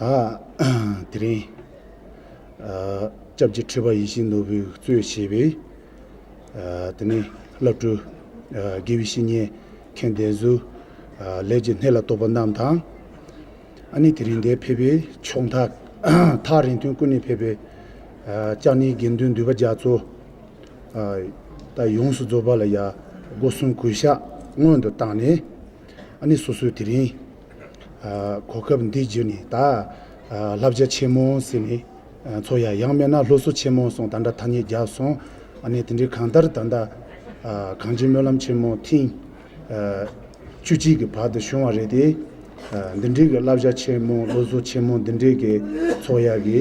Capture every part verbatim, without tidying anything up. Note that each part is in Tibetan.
དེ་རིང་སྐྱབས་རྗེ་ཁྲི་པ་ཡིད་བཞིན་ནོར་བུས་གཙོས་བྱས་པའི་དེ་ནས་བླ་སྤྲུལ་དགེ་བའི་བཤེས་གཉེན་མཁན་དེ་ཚོ་ལས་ཀྱི་སྣེ་ལ་གཏོགས་པ་རྣམས་དང་། ཨ་ནི་དེ་རིང་འདིར་ཕེབས་པའི་ཕྱོགས་མཐའ་ཐག་རིང་ཐུང་ཀུན་ནས་ཕེབས་པའི་ལྕགས་ནི་དགེ་འདུན་འདུས་པ་རྒྱ་མཚོ། ད་ཡོངས་སུ་རྫོགས་པ་ལ་ཡ་སྒོ་གསུམ་གུས་ཕྱག་སྔོན་དུ་བཏང་ནས། ཨ་ནི་སོ་སོའི་དེ་རིང་གོ་སྐབས་འདི་བརྒྱུད་ནས་ད་བསླབ་བྱ་ཆེན་མོ་ཟེར་ནས་ཚོགས་ཡ་ཡང་མིན་ན་སློབ་གསོ་ཆེན་མོ་སོང་ད་ལྟ་ཐ་སྙད་བརྒྱབ་སོང་། ཨ་ནི་དེ་འདྲའི་གང་ལྟར་ད་ལྟ་གངས་ཅན་སྨོན་ལམ་ཆེན་མོ་ཐེངས་བཅུ་གཅིག་གི་བར་དུ་བྱུང་བ་རེད་དེ། འདི་འདྲའི་གི་བསླབ་བྱ་ཆེན་མོ་སློབ་གསོ་ཆེན་མོ་འདི་འདྲའི་གི་ཚོགས་ཡ་གི་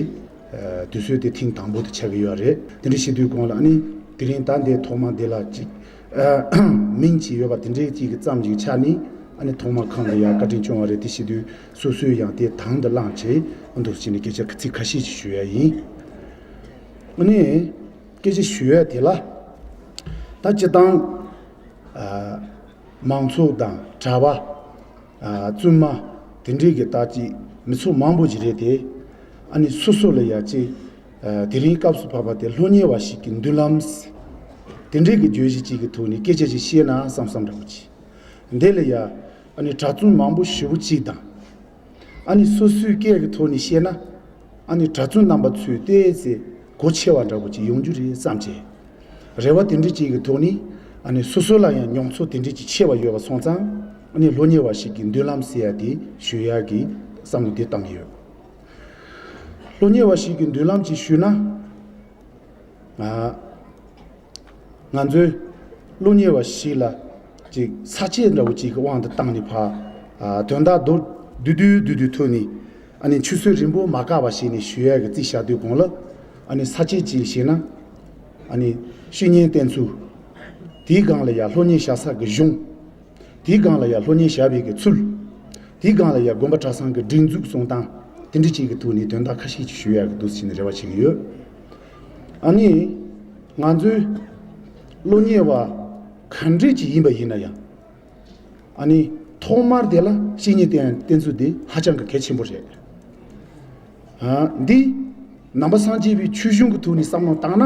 དུས་ཚོད་དེ་ཐེངས་དང་པོ་དེ་ཆགས་ཀྱི་ཡོད་རེད། དེ་འདྲ་བྱེད་དུས་གོང་ལ་ཨ་ནི་དེ་རིང་ད་འདི་ཐོག་མ་འདི་ལ་ཅིག་མིང་ཅིག་ཡོད་པ་དེ་འདྲའི་ཅིག་གི་ཙམ་ཅིག་ཆགས་ནི་ཨ་ནི་ཐོག་མ་ཁོང་ལ་ཡང་བཀའ་དྲིན་སྐྱོང་བ་རེད། དེ་བྱེད་དུས་སོ་སོས་ཡང་དེ་དང་དུ་བླངས་བྱས་ཨ་འདུག་བྱས་ནས་སྐད་ཆ་ཚིག་ཁ་ཤས་ཅིག་ཞུ་ཡ་ཡིན། ཨ་ནི་སྐད་ཆ་ཞུ་ཡ་དེ་ལ་ད་སྤྱི་བཏང་མང་ཚོགས་དང་གྲྭ་པ། བཙུན་མ་དེ་འདྲའི་གི་ད་ཅིག་མི་ཚོགས་མང་པོ་ཅིག་རེད་དེ། ཨ་ནི་སོ་སོ་ལ་ཡ་ཅིག་དེ་རིང་སྐབས་སུ་བབས་པ་དེ་སློབ་གཉེར་བ་ཞིག་གི་མདུན་ལམ། དེ་འདྲའི་གི་བརྗོད་གཞི་ཅིག་གི་ཐོག་ནས་སྐད་ཆ་ཅིག་བཤད་ན་བསམ་བསམ་འདྲ་པོ་ཅིག་འདི་ལ་ཡ་ཨ་ནི་གྲྭ་བཙུན་མང་པོ་ཞེ་པོ་ཅིག་དང་། ཨ་ནི་སོ་སོའི་སྐད་ཀྱི་ཐོག་ནས་བཤད་ན། ཨ་ནི་གྲྭ་བཙུན་རྣམ་པ་ཚོས་ཏོག་ཙམ་གོ་ཆེ་བ་འདྲ་པོ་ཅིག་ཡོང་རྒྱུ་རེད་བསམ་བྱས། རེ་བ་དེ་འདྲ་ཅིག་གི་ཐོག་ནས་ཨ་ནི་སོ་སོ་ལ་ཡང་མྱོང་ཚོར་དེ་འདྲ་ཅིག་ཆེ་བ་ཡོད་པ་སོང་ཙང་ཨ་ནི་སློབ་གཉེར་བ་ཞིག་གི་མདུན་ལམ་ཟེར་ཡ་དེ་ཞུ་ཡ་གི་བསམ་བློ་དེ་བཏང་གི་ཡོད། སློབ་གཉེར་བ་ཞིག་གི་མདུན་ལམ་ཅིག་ཞུས་ན། ང་ཚོའི་སློབ་གཉེར་བ་ཞིག་ལ་ཅིག་ས་བཅད་འདྲ་བོ་ཅིག་གི་དབང་དུ་བཏང་ནས་ཕར་དོན་དག་མདོར་བསྡུས་བསྡུས་བསྡུས་བསྡུས་ཐོག་ནས་ཨ་ནི་ཆུ་ཚོད་རིང་པོ་མ་བཀག་པ་བྱས་ནས་ཞུ་ཡ་གི་རྩིས་བཞག་དུས་གོང་ལ་ཨ་ནི་ས་བཅད་ཅིག་བྱས་ན་ཨ་ནི་བཤེས་གཉེན་བསྟེན་ཚུལ། དེའི་སྒང་ལ་ཡང་སློབ་གཉེར་བྱ་ས་གི་གཞུང་། དེའི་སྒང་ལ་ཡང་སློབ་གཉེར་བྱ་བའི་གི་ཚུལ། དེའི་སྒང་ལ་ཡང་དགོན་པ་གྲྭ་ཚང་གི་སྒྲིག་འཛུགས་གསུང་སྟངས་དེ་འདྲ་ཅིག་གི་ཐོག་ནས་དོན་དག་ཁ་ཤས་ཅིག་ཞུ་ཡག་གི་འདུག་ཟེར་ནས་རེ་བ་བྱེད་ཀྱི་ཡོད། ཨ་ནི། ང་ཚོའི་སློབ་གཉེར་བ་ག་འདྲས་ཅིག་ཡིན་པ་ཡིན་ན་ཡང་། ཨ་ནི་ཐོག་མར་དེ་ལ་བཤེས་གཉེན་བསྟེན་བསྟེན་ཚུལ་དེ་ཧ་ཅང་གི་གལ་ཆེན་པོ་རེད། ཨ་འདི་ནང་པ་སངས་རྒྱས་པའི་ཆོས་གཞུང་གི་ཐོག་ནས་བསམ་བློ་བཏང་ན།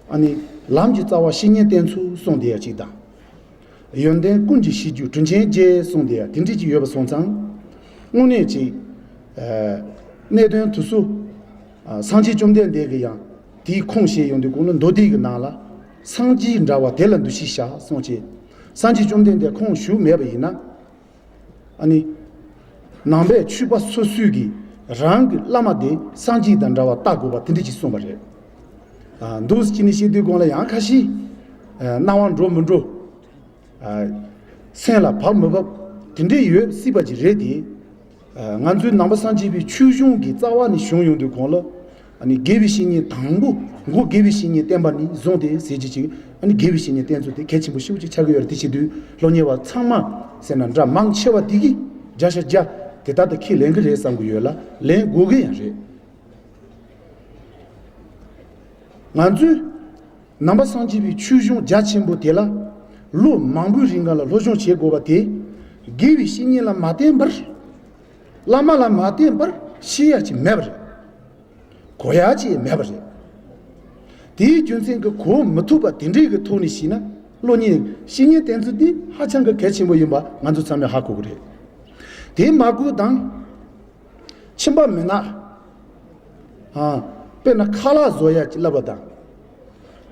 ཨ་ནི་ལམ་གྱི་རྩ་བ་བཤེས་གཉེན་བསྟེན་ཚུལ་གསུངས་བསྡད་ཡ་གཅིག་དང་། ཡོན་ཏན་ཀུན་གྱི་གཞི་རྒྱུ་དྲིན་ཅན་རྗེ་གསུངས་བསྡད་ཡ་དེ་འདྲ་ཅིག་ཡོད་པ་སོང་ཙང་། དངོས་གནས་ཅིག་ཨ་གནད་དོན་དེ་ཚོ་ཨ་སངས་རྒྱས་བཅོམ་ལྡན་འདས་ཀྱིས་ཡང་དེའི་ཁུངས་བཤད་ཡོང་དུས་གོང་ལ་མདོ་སྡེ་གི་ནང་ལ་སངས་རྒྱས་འདྲ་བ་དེ་ལ་འདུ་ཤེས་བཞག་གསུངས་བྱས། སངས་རྒྱས་བཅོམ་ལྡན་འདས་ཁོང་བཞུགས་མེད་པ་ཡིན་ན། ཨ་ནི། ནང་པའི་ཆོས་པ་སོ་སོས་ཀྱིས་རང་གི་བླ་མ་དེ་སངས་རྒྱས་དང་འདྲ་བ་བལྟ་དགོས་པ་དེ་འདྲ་ཅིག་གསུངས་པ་རེད། ཨ་འདུག་སེ་བྱས་ནས་བཤད་དུས་གོང་ལ་ཡང་ཁ་ཤས། ཨ་སྣང་བ་འགྲོ་མི་འགྲོ། ཨ་སེམས་ལ་བབས་མི་བབས་དེ་འདྲ་ཡོད་སྲིད་པ་ཅིག་རེད་དེ། ཨ་ང་ཚོའི་ནང་པ་སངས་རྒྱས་པའི་ཆོས་གཞུང་གི་རྩ་བ་ནས་བྱུང་ཡོང་དུས་གོང་ལ། ཨ་ནི་དགེ་བའི་བཤེས་གཉེན་དང་པོ་མགོ་དགེ་བའི་བཤེས་གཉེན་བསྟེན་པ་ནས་བཟུང་སྟེ་ཟེར་གྱི་ཅིག་ཨ་ནི་དགེ་བའི་བཤེས་གཉེན་བསྟེན་ཚུལ་དེ་གལ་ཆེན་པོ་ཞེ་པོ་ཅིག་ཆགས་ཀྱི་ཡོད་རེད། དེ་བྱེད་དུས་སློབ་གཉེར་བ་ཚང་མ་ཟེར་ན་འདྲ་མང་ཆེ་བ་དེ་གིས་བརྒྱ་ཆ་བརྒྱ་དེ་ལྟར་དུ་ཁས་ལེན་གྱི་རེད་བསམ་གྱི་ཡོད་ལ་ལེན་དགོས་ཀྱི་ཡང་རེད། ང་ཚོས་ནང་པ་སངས་རྒྱས་པའི་ཆོས་གཞུང་རྒྱ་ཆེན་པོ་དེ་ལ་ལོ་མང་པོའི་རིང་ག་ལ་སློབ་སྦྱོང་བྱེད་དགོས་པ་དེ་དགེ་བའི་བཤེས་གཉེན་ལ་མ་བརྟེན་པར། བླ་མ་ལ་མ་བརྟེན་པར་ཤེས་ཡ་ཅིག་མེད་པ་རེད། གོ་ཡ་ཅིག་མེད་པ་རེད། དེའི་རྒྱུ་མཚན་གྱིས་གོ་མི་ཐུབ་པ་དེ་འདྲའི་གི་ཐོག་ནས་བཤད་ན་སློབ་གཉེར་བཤེས་གཉེན་བསྟེན་ཚུལ་འདི་ཧ་ཅང་གི་གལ་ཆེན་པོ་ཡིན་པ་ང་ཚོ་ཚང་མས་ཧ་གོ་གི་རེད། དེ་མ་གོ་དང་། ཁྱིམ་པ་མི་ནག་ཨ་དཔེར་ན་ཁ་ལག་བཟོ་ཡ་ཅིག་བསླབ་པ་དང་།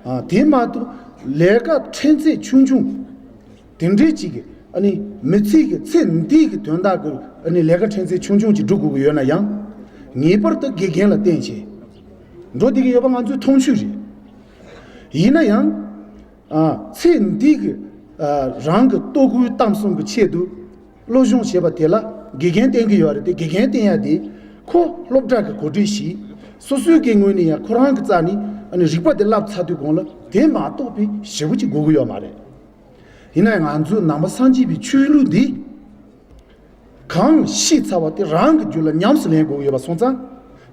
ཨ་དེ་མ་གཏོགས་ལས་ཀ་ཕྲན་ཚེགས་ཆུང་ཆུང་དེ་འདྲའི་ཅིག་གི་ཨ་ནི་མི་ཚེ་གི་ཚེ་འདི་གི་དོན་དག་གི་ཨ་ནི་ལས་ཀ་ཕྲན་ཚེགས་ཆུང་ཆུང་ཅིག་སྒྲུབ་དགོས་ཀྱི་ཡོད་ན་ཡང་ངེས་པར་དུ་དགེ་རྒན་ལ་བསྟེན་བྱས་འགྲོ་བསྡད་ཀྱི་ཡོད་པ་ང་ཚོའི་མཐོང་ཆོས་རེད། ཡིན་ན་ཡང་། ཨ་ཚེ་འདི་གི་ཨ་རང་གི་ལྟོ་གོས་གཏམ་གསུམ་གྱི་ཆེད་དུ་སློབ་སྦྱོང་བྱེད་པ་དེ་ལ་དགེ་རྒན་བསྟེན་གྱི་ཡོད་རེད་དེ། དགེ་རྒན་བསྟེན་ཡ་དེ་ཁོ་སློབ་གྲྭ་གི་གོ་སྒྲིག་བྱས། སོ་སོའི་གི་ངོས་ནས་ཡང་ཁོ་རང་གི་རྩ་ནས་ཨ་ནི་རིག་པ་དེ་བསླབ་ཚར་དུས་གོང་ལ་དེ་མ་གཏོགས་པའི་ཞེ་པོ་ཅིག་དགོས་ཀྱི་ཡོད་མ་རེད། ཡིན་ན་ཡང་ང་ཚོའི་ནང་པ་སངས་རྒྱས་པའི་ཆོས་ལུགས་འདི། གང་ཤེས་ཚར་བ་དེ་རང་གི་རྒྱུད་ལ་ཉམས་སུ་ལེན་དགོས་ཀྱི་ཡོད་པ་སོང་ཙང་།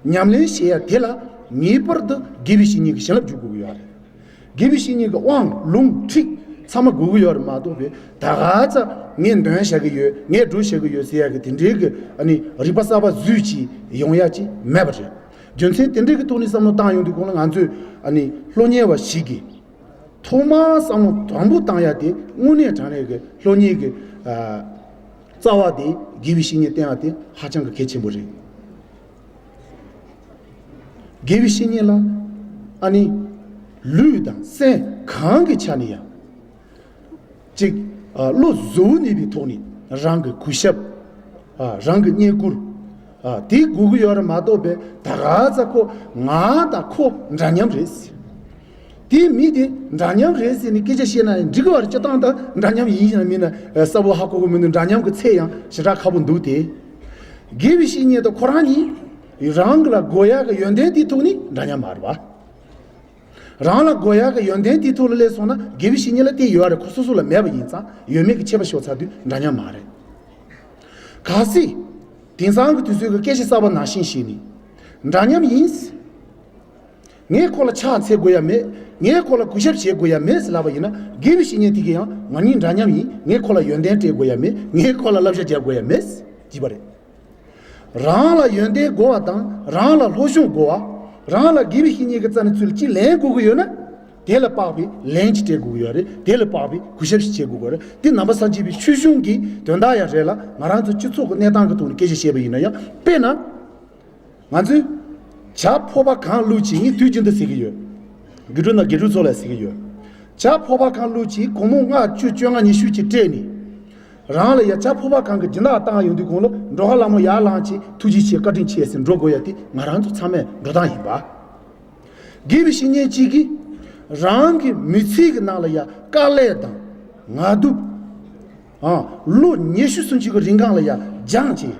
ཉམས་ལེན་བྱེད་ཡ་དེ་ལ་ངེས་པར་དུ་དགེ་བའི་བཤེས་གཉེན་གྱི་བྱིན་རླབས་འཇུག་དགོས་ཀྱི་ཡོད་རེད། དགེ་བའི་བཤེས་གཉེན་གྱི་དབང་ལུང་ཁྲིད་ ཚང་མ་དགོས་ཀྱི་ཡོད་རེད་མ་གཏོགས་པའི་ད་ག་ཚ་ངས་འདོན་བྱ་གི་ཡོད། ངས་སྒྲུབ་བྱ་གི་ཡོད་ཟེར་ཡ་གི་དེ་འདྲའི་གི་ཨ་ནི་རིག་པ་གསར་པ་བཟོས་ཅིག་ཡོང་ཡ་ཅིག་མེད་པ་རེད། རྒྱུ་མཚན་དེ་འདྲའི་གི་ཐོག་ནས་བསམ་བློ་བཏང་ཡོང་དུས་གོང་ལ་ང་ཚོས་ཨ་ནི་སློབ་གཉེར་བ་ཞིག་གིས་ཐོག་མར་བསམ་བློ་དང་པོ་བཏང་ཡ་དེ་དངོས་གནས་དྲང་གནས་གི་སློབ་གཉེར་གི་ཨ་རྩ་བ་དེ་དགེ་བའི་བཤེས་གཉེན་བསྟེན་ཡ་དེ་ཧ་ཅང་གི་གལ་ཆེན་པོ་རེད། དགེ་བའི་བཤེས་གཉེན་ལ་ཨ་ནི་ལུས་དང་སེམས་གང་གི་ཆ་ནས་ཡང་གཅིག་ཨ་བློ་གཟུ་བོ་གནས་པའི་ཐོག་ནས་རང་གི་གུས་ཞབས། ཨ་རང་གི་བསྙེན་བཀུར། ཨ་དེ་དགོས་ཀྱི་ཡོད་རེད་མ་གཏོགས་པའི་ད་ག་ཚ་ཁོ་ང་དང་ཁོ་འདྲ་མཉམ་རེད་ཟེར། དེའི་མི་དེ་འདྲ་མཉམ་རེད་ཟེར་ནས་སྐད་ཆ་བཤད་ན་ཡང་འགྲིག་གི་བར་སྤྱི་བཏང་དང་འདྲ་མཉམ་ཡིན་ཡང་མིན་ན་གསལ་པོ་ཧ་གོ་གི་མི་འདུག་འདྲ་མཉམ་གྱི་ཚད་ཡང་ཞེ་དྲག་ཁག་པོ་འདུག་སྟེ། དགེ་བའི་བཤེས་གཉེན་དང་ཁོ་རང་གཉིས་རང་གི་ལ་དགོས་ཡག་གི་ཡོན་ཏན་དེའི་ཐོག་ནས་འདྲ་མཉམ་མ་རེད་པ། རང་ལ་དགོས་ཡག་གི་ཡོན་ཏན་དེའི་ཐོག་ལ་སླེབས་སོང་ན་དགེ་བའི་བཤེས་གཉེན་ལ་དེ་ཡོད་རེད། ཁོ་སོ་སོ་ལ་མེད་པ་ཡིན་ཙང་ཡོད་མེད་ཀྱི་ཁྱད་པར་ཤོར་ཚར་དུས་འདྲ་མཉམ་མ་རེད། གལ་སྲིད་དེང་སང་གི་དུས་ཚོད་ཀྱི་སྐད་ཆ་གསར་པ་ནང་བཞིན་བཤད་ནས་འདྲ་མཉམ་ཡིན། ངས་ཁོ་ལ་ཕྱག་འཚལ་དགོས་ཡ་མེད། ངས་ཁོ་ལ་གུས་ཞབས་བྱེད་དགོས་ཡ་མེད་ཟེར་ལབ་པ་ཡིན་ན་དགེ་བའི་བཤེས་གཉེན་དེ་གིས་ཡང་ང་གཉིས་འདྲ་མཉམ་ཡིན། ངས་ཁོ་ལ་ཡོན་ཏན་སྤྲད་དགོས་ཡ་མེད། ངས་ཁོ་ལ་བསླབ་བྱ་རྒྱག་དགོས་ཡ་མེད་ཟེར་གྱི་པ་རེད། རང་ལ་ཡོན་ཏན་དགོས་པ་དང་རང་ལ་སློབ་སྦྱོང་དགོས་པ། རང་ལ་དགེ་བའི་བཤེས་གཉེན་གྱི་རྩ་ནས་ཚུར་ལ་ཅིག་ལེན་དགོས་ཀྱི་ཡོད་ན། དེ་ལ་དཔག་པའི་ལན་ཅིག་སྤྲད་དགོས་ཀྱི་ཡོད་རེད། དེ་ལ་དཔག་པའི་གུས་ཞབས་ཤིག་བྱེད་དགོས་ཀྱི་ཡོད་རེད། དེ་ནང་པ་སངས་རྒྱས་པའི་ཆོས་གཞུང་གི་དོན་དག་ཡང་རེད་ལ་ང་རང་ཚོ་སྤྱི་ཚོགས་ཀྱི་གནས་སྟངས་ཀྱི་ཐོག་ནས་སྐད་ཆ་བཤད་པ་ཡིན་ན་ཡང་དཔེར་ན། ང་ཚོས་བྱ་ཕོར་པ་གང་བླུགས་ཅིག་ངས་དུས་རྒྱུན་དུ་ཟེར་གྱི་ཡོད། དགེ་ཕྲུག་ན་དགེ་ཕྲུག་ཚོ་ལ་ཟེར་གྱི་ཡོད། བྱ་ཕོར་པ་གང་བླུགས་ཅིག་སྒོར་མོ་ལྔ་བཅུ་བཅོ་ལྔ་ཉི་ཤུ་ཅིག་སྤྲད་ནས། རང་ལ་ཡ་བྱ་ཕོར་པ་གང་གི་སྦྱིན་བདག་བཏང་ཡོང་དུས་གོང་ལ་འགྲོ་ཁ་ལ་མོ་ཡར་ལངས་ཅིག་ཐུགས་རྗེ་ཆེ་བཀའ་དྲིན་ཆེ་ཟེར་འགྲོ་དགོས་ཡ་དེ་ང་རང་ཚོ་ཚང་མས་འགྲོ་སྟངས་ཡིན་པ། དགེ་བའི་བཤེས་གཉེན་གཅིག་གིས་རང་གི་མི་ཚེ་གི་ནང་ལ་ཡ་དཀའ་ལས་དང་ངལ་དུབ། ཨ་ལོ་ཉི་ཤུ་སུམ་ཅུ་གི་རིང་གང་ལ་ཡ་སྦྱངས་ཀྱི།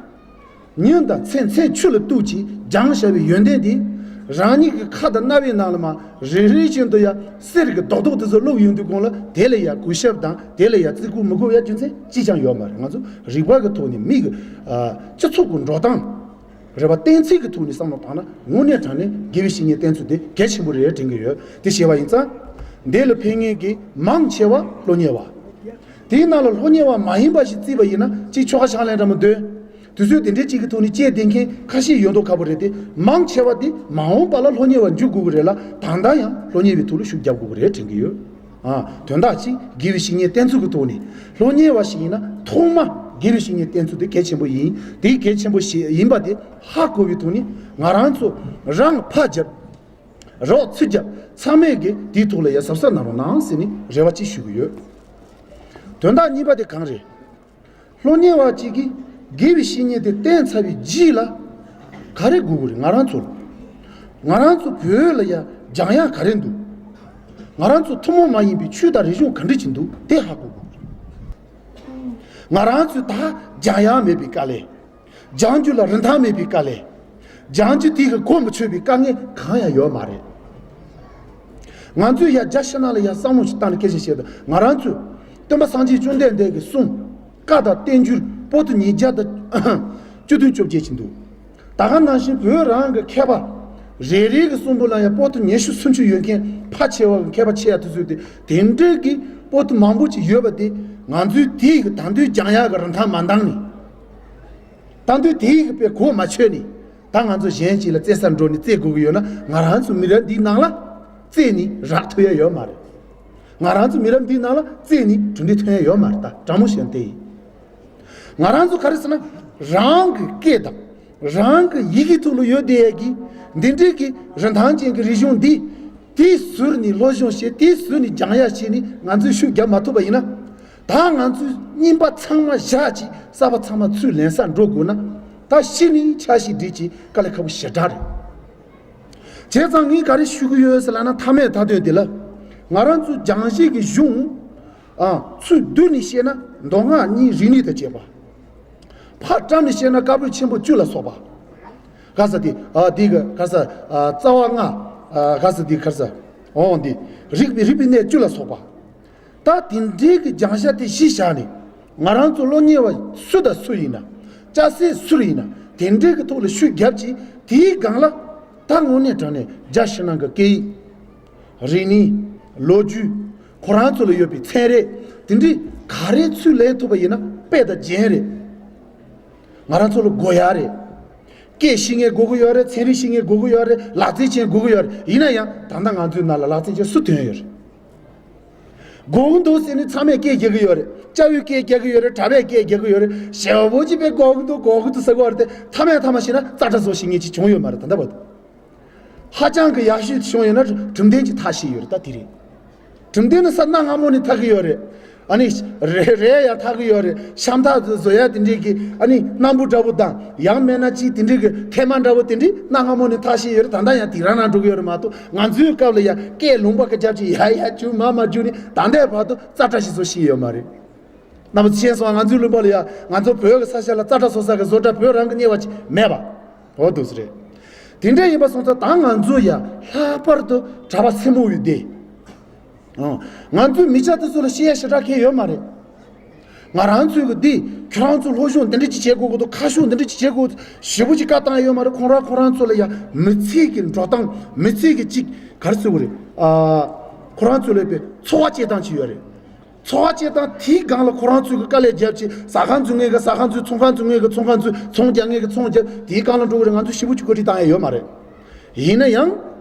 ཉིན་དང་མཚན་མཚན་ཆུ་ལ་གཏུགས་ཀྱིས་སྦྱངས་བཞག་པའི་ཡོན་ཏན་དེ། རང་ཉིད་ཀྱི་ཁ་དང་རྣ་བའི་ནང་ལ་མ་རེ་རེ་བཞིན་དུ་ཡ་གསེར་གྱི་རྡོག་རྡོག་དེ་ཚོ་བླུགས་ཡོང་དུས་གོང་ལ་དེ་ལ་ཡ་གུས་ཞབས་དང་དེ་ལ་ཡ་བརྩི་བཀུར་མི་དགོས་ཡ་རྒྱུ་མཚན་ཅི་ཅང་ཡོད་མ་རེད། ང་ཚོ་རིག་པ་གི་ཐོག་ནས་མི་གི་ཨ་སྤྱི་ཚོགས་ཀྱི་འགྲོ་སྟངས། རེ་བ་གཏན་ཚིགས་ཀྱི་ཐོག་ནས་བསམ་བློ་བཏང་ན་དངོས་གནས་དྲང་གནས་དགེ་བའི་བཤེས་གཉེན་བསྟེན་ཚུལ་དེ་གལ་ཆེན་པོ་རེད་དྲན་གྱི་ཡོད། དེ་བྱས་པ་ཡིན་ཙང་། འདི་ལ་ཕན་མཁན་གྱི་མང་ཆེ་བ་སློབ་གཉེར་བ། དེའི་ནང་ལ་སློབ་གཉེར་བ་མ་ཡིན་པ་ཞིག་བརྩིས་པ་ཡིན་ན་གཅིག་ཆོ་ག་ཕྱག་ལེན་འདྲ་མོ་འདོན། དུས་ཚོད་དེ་འདྲའི་གཅིག་གི་ཐོག་ནས་བཅད་བསྡད་མཁན་ཁ་ཤས་ཡོད་མདོག་ཁ་པོ་རེད་དེ་མང་ཆེ་བ་དེ་མ་འོངས་པ་ལ་སློབ་གཉེར་བ་འཇུག་དགོས་ཀྱི་རེད་ལ་ད་ལྟ་ཡང་སློབ་གཉེར་བའི་ཐོག་ལ་ཤུགས་རྒྱབ་དགོས་ཀྱི་རེད་དྲན་གྱི་ཡོད། ཨ། དོན་དག་གཅིག་དགེ་བའི་བཤེས་གཉེན་བསྟེན་ཚུལ་གྱི་ཐོག་ནས་སློབ་གཉེར་བ་ཞིག་ཡིན་ན་ཐོག་མ་དགེ་བའི་བཤེས་གཉེན་བསྟེན་ཚུལ་དེ་གལ་ཆེན་པོ་ཡིན། དེའི་གལ་ཆེན་པོ་ཞིག་ཡིན་པ་དེ་ཧ་གོ་བའི་ཐོག་ནས་ང་རང་ཚོ་རང་ཕར་རྒྱབ། རོགས་ཚུར་རྒྱབ་ཚང་མས་ཀྱི་དེའི་ཐོག་ལ་ཡ་གཟབ་གཟབ་གནང་རོགས་གནང་ཟེར་ནས་རེ་བ་ཅིག་ཞུ་གི་ཡོད། དོན་དག་གཉིས་པ་དེ་གང་རེད། སློབ་གཉེར་བ་གཅིག་གིས་དགེ་བའི་བཤེས་གཉེན་དེ་བསྟེན་ཚར་བའི་རྗེས་ལ་ག་རེ་དགོས་ཀྱི་རེད། ང་རང་ཚོ་ལ། ང་རང་ཚོ་བོད་ལ་ཡ་སྦྱང་ཡག་ག་རེ་འདུག་ང་རང་ཚོ་ཐུན་མོང་མ་ཡིན་པའི་ཆོས་དང་རིག་གཞུང་ག་འདྲ་ཅིག་འདུག་དེ་ཧ་གོ་དགོས་ཀྱི་རེད། ང་རང་ཚོས་ད་སྦྱང་ཡག་མེད་པའི་དཀའ་ལས། སྦྱང་རྒྱུ་ལ་རིན་ཐང་མེད་པའི་དཀའ་ལས། སྦྱང་རྒྱུ་དེ་གི་གོ་མི་ཆོད་པའི་དཀའ་ངལ་གང་ཡང་ཡོད་མ་རེད། ང་ཚོས་ཡ་རྒྱ་ཕྱི་ནང་ལ་ཡ་བསམ་བློ་ཞིག་བཏང་ནས་སྐད་ཆ་བཤད་དུས་ང་རང་ཚོས་སྟོན་པ་སངས་རྒྱས་བཅོམ་ལྡན་འདས་ཀྱི་གསུང་བཀའ་དང་བསྟན་འགྱུར་པོ་ཏི་ཉིས་བརྒྱ་དང་བཅུ་བདུན་བཅོ་བརྒྱད་ཅིག་འདུག་ད་ག་ནང་བཞིན་བོད་རང་གི་མཁས་པ་རེ་རེ་གི་གསུང་འབུམ་ལ་ཡང་པོ་ཏི་ཉི་ཤུ་སུམ་ཅུ་ཡོད་མཁན་ཕལ་ཆེ་བ་གི་མཁས་པ་ཆེ་ཡ་དེ་ཚོས་དེ་དེ་འདྲའི་གི་པོ་ཏི་མང་པོ་ཅིག་ཡོད་པ་དེ་ང་ཚོས་དེའི་གི་ད་དུང་སྦྱང་ཡག་གི་རིན་ཐང་མ་འདང་ནས། ད་དུང་དེའི་གི་དཔེ་གོ་མ་ཆོད་ནས་ད་ང་ཚོ་གཞན་ཞིག་ལ་རྩེ་སར་འགྲོ་ནས་རྩེ་དགོས་ཀྱི་ཡོད་ན་ང་རང་ཚོ་མི་རབས་འདིའི་ནང་ལ་རྩེ་ནས་རག་ཐུབ་ཡ་ཡོད་མ་རེད། ང་རང་ཚོ་མི་རབས་འདིའི་ནང་ལ་རྩེ་ནས་གྲུབ་འབྲས་ཐོན་ཡ་ཡོད་མ་རེད། ད་དྲང་མོ་བཤད་ན་དེ་ཡིན། ང་རང་ཚོ་ག་རེ་ཟེར་ན་རང་གི་སྐད་དང་རང་གི་ཡི་གེ་ཐོག་ལ་ཡོད་བསྡད་ཡ་གི་འདི་འདྲའི་གི་རིན་ཐང་ཅན་གྱི་རིག་གཞུང་འདི། དེའི་ཟུར་ནས་སློབ་སྦྱོང་བྱེད་དེའི་ཟུར་ནས་སྦྱང་ཡག་བྱས་ནས་ང་ཚོས་ཤུགས་རྒྱབ་མ་ཐུབ་པ་ཡིན་ན། ད་ང་ཚོས་རྙིང་པ་ཚང་མ་བཞག་ཅིག་གསར་པ་ཚང་མ་ཚུར་ལེན་སར་འགྲོ་དགོས་ན། ད་གཞི་ནས་འཆར་གཞི་སྒྲིག་ཅིག་དཀའ་ལས་ཁག་པོ་ཞེ་དྲག་རེད། བྱས་ཙང་ངས་ག་རེ་ཞུ་གི་ཡོད་ཟེར་ལབ་ན་མཐའ་མའི་མཐའ་དོན་འདི་ལ། ང་རང་ཚོའི་སྦྱང་བྱའི་གི་གཞུང་། ཨ། ཚུར་བསྡུས་ནས་བཤད་ན་མདོ་སྔགས་གཉིས་རིག་གནས་དང་བཅས་པ། ཕར་བཀྲམ་ནས་བཤད་ན་བཀའ་པོད་ཆེན་པོ་བཅུ་ལ་སོགས་པ། ག་ས་དེ་ཨ་དེ་གི་ག་ས་ཨ་རྩ་བ་ལྔ། ཨ་ག་ས་དེ་ག་ས་འོང་དེ་རིག་པའི་རིག་པའི་གནས་བཅུ་ལ་སོགས་པ། ད་དེ་འདྲའི་གི་སྦྱང་བྱ་དེ་གཞི་བཞག་ནས་ང་རང་ཚོ་སློབ་གཉེར་བ་སུ་དང་སུ་ཡིན་ན། སྐྱ་སེར་སུ་ཡིན་ན་དེ་འདྲའི་གི་ཐོག་ལ་ཤུགས་རྒྱབ་ཀྱིས་དེའི་སྒང་ལ་ད་དངོས་གནས་དྲང་གནས་རྒྱ་ཕྱི་ནང་གི་སྐད་ཡིག་རིག་གནས། ལོ་རྒྱུས། ཁོ་རང་ཚོ་ལ་ཡོད་པའི་ཚན་རིག་དེ་འདྲའི་ག་རེ་ཚུར་ལེན་ཐུབ་པ་ཡིན་ན་དཔེ་དང་རྒྱན་རེད། ང་རང་ཚོ་ལ་དགོས་ཡག་རེད། སྐད་ཤེས་མཁན་དགོས་ཀྱི་ཡོད་རེད། ཚན་རིག་ཤེས་མཁན་དགོས་ཀྱི་ཡོད་རེད། ལག་རྩལ་ཅན་དགོས་ཀྱི་ཡོད་རེད། ཡིན་ན་ཡང་ད་ལྟ་ང་ཚོའི་ནང་ལ་ལག་རྩལ་ཅན་སུ་ཐོན་ཡོད་རེད། དགོས་ཀྱི་འདུག་ཟེར་ནས་ཚང་མས་སྐད་རྒྱག་གི་ཡོད་རེད། སྐྱ་བོས་སྐད་རྒྱག་གི་ཡོད་རེད། གྲྭ་པས་སྐད་རྒྱག་གི་ཡོད་རེད། ཞེ་པོ་ཅིག་དཔེ་དགོས་ཀྱི་འདུག་དགོས་ཀྱི་འདུག་ཟེར་གྱི་ཡོད་རེད་དེ། མཐའ་མའི་མཐའ་མ་བཤད་ན་རྩ་ཁྲ་བཟོ་ཤེས་མཁན་ཅིག་བྱུང་ཡོད་མ་རེད་ད་ལྟ་བར་དུ། ཧ་ཅང་གི་ཡག་ཤོས་དེ་བྱུང་ཡོད་ན་གྲུབ་མཐའ་ཅིག་ཐག་བཞེས་ཡོད་རེད། ད་དེ་རེད། གྲུབ་མཐའ་ནི་ས་གནའ་སྔ་མོ་ནས་ཐག་གི་ཡོད་རེད། ཨ་ནི་རས་རས་ཡང་ཐག་གི་ཡོད་རེད། ཤམ་ཐག་བཟོ་ཡ་དེ་འདྲས་ཀྱི་ཨ་ནི་སྣམ་བུ་འདྲ་བོ་དང་། ཡང་མིན་ན་ཅིག་དེ་འདྲས་ཀྱི་ཐལ་མ་འདྲ་བོ་དེ་འདྲས་གནའ་སྔ་མོ་ནས་ཐག་བཞེས་ཡོད་རེད། ད་ལྟ་ཡང་དེ་རང་རང་འགྲོ་གི་ཡོད་རེད་མ་གཏོགས། ང་ཚོའི་སྐབས་ལ་ཡང་སྐད་ལུང་པ་གི་རྒྱབ་ཀྱི་ཡ་ཡ་རྒྱུག་མ་མ་རྒྱུག་ནི་ད་ལྟའི་བར་དུ་རྩ་ཁྲ་ཞིག་བཟོ་ཤེས་ཡོད་མ་རེད། རྣམ་པ་ཚོ་ཤེས་སོང་། ང་ཚོའི་ལུང་པ་ལ་ཡ་ང་ཚོ་བོད་ཀྱི་ས་ཆ་ལ་རྩ་ཁྲ་བཟོ་ས་གི་བཟོ་གྲྭ་བོད་རང་གི་གཉེར་བ་ཅིག་མེད་པ། འོ་འདུག་སེ་རེད། དེ་འདྲ་ཡིན་པ་སོང་ཙང་ད་ང་ཚོ་ཡ་ལྷག་པར་དུ་གྲྭ་པ་སེར་མོ་བའི་སྡེ། ཨང་། ང་ཚོའི་མི་སྐྱ་དེ་ཚོ་ལ་བཤད་ཡ་ཞེ་དྲག་གང་ཡོད་མ་རེད། ང་རང་ཚོའི་གི་འདི་ཁྱོད་རང་ཚོ་སློབ་སྦྱོང་འདི་འདྲ་ཅིག་བྱེད་དགོས་ཀྱི་འདུག་ཁ་ཤུགས་འདི་འདྲ་ཅིག་བྱེད་དགོས་ཞེ་པོ་ཅིག་བཀའ་བཏང་ཡ་ཡོད་མ་རེད། ཁོང་རང་ཁོང་རང་ཚོ་ལ་ཡ་མི་ཚེ་གི་འགྲོ་སྟངས། མི་ཚེ་གི་ཅིག་ག་རེ་ཟེར་དགོས་རེད། ཨ། ཁོ་རང་ཚོ་ལ་ཡོད་པའི་འཚོ་བ་སྐྱེལ་སྟངས་ཅིག་ཡོད་རེད། འཚོ་བ་སྐྱེལ་སྟངས་དེའི་སྒང་ལ་ཁོ་རང་ཚོས་ཀྱི་དཀའ་ལས་བརྒྱབ་ཅིག་ཟ་ཁང་འཛུགས་མཁན་གྱི་ཟ་ཁང་འཛུགས། ཚོང་ཁང་འཛུགས་མཁན་གྱི་ཚོང་ཁང་འཛུགས། ཚོང་རྒྱག་མཁན་གྱི་ཚོང་རྒྱག་དེའི་སྒང་ལ་འགྲོ་གི་རེད། ང་ཚོ་ཞེ་པོ་ཅིག་གོ་སྒྲིག་བཏང་ཡ་ཡོད་མ་རེད། ཡིན་ན་ཡང་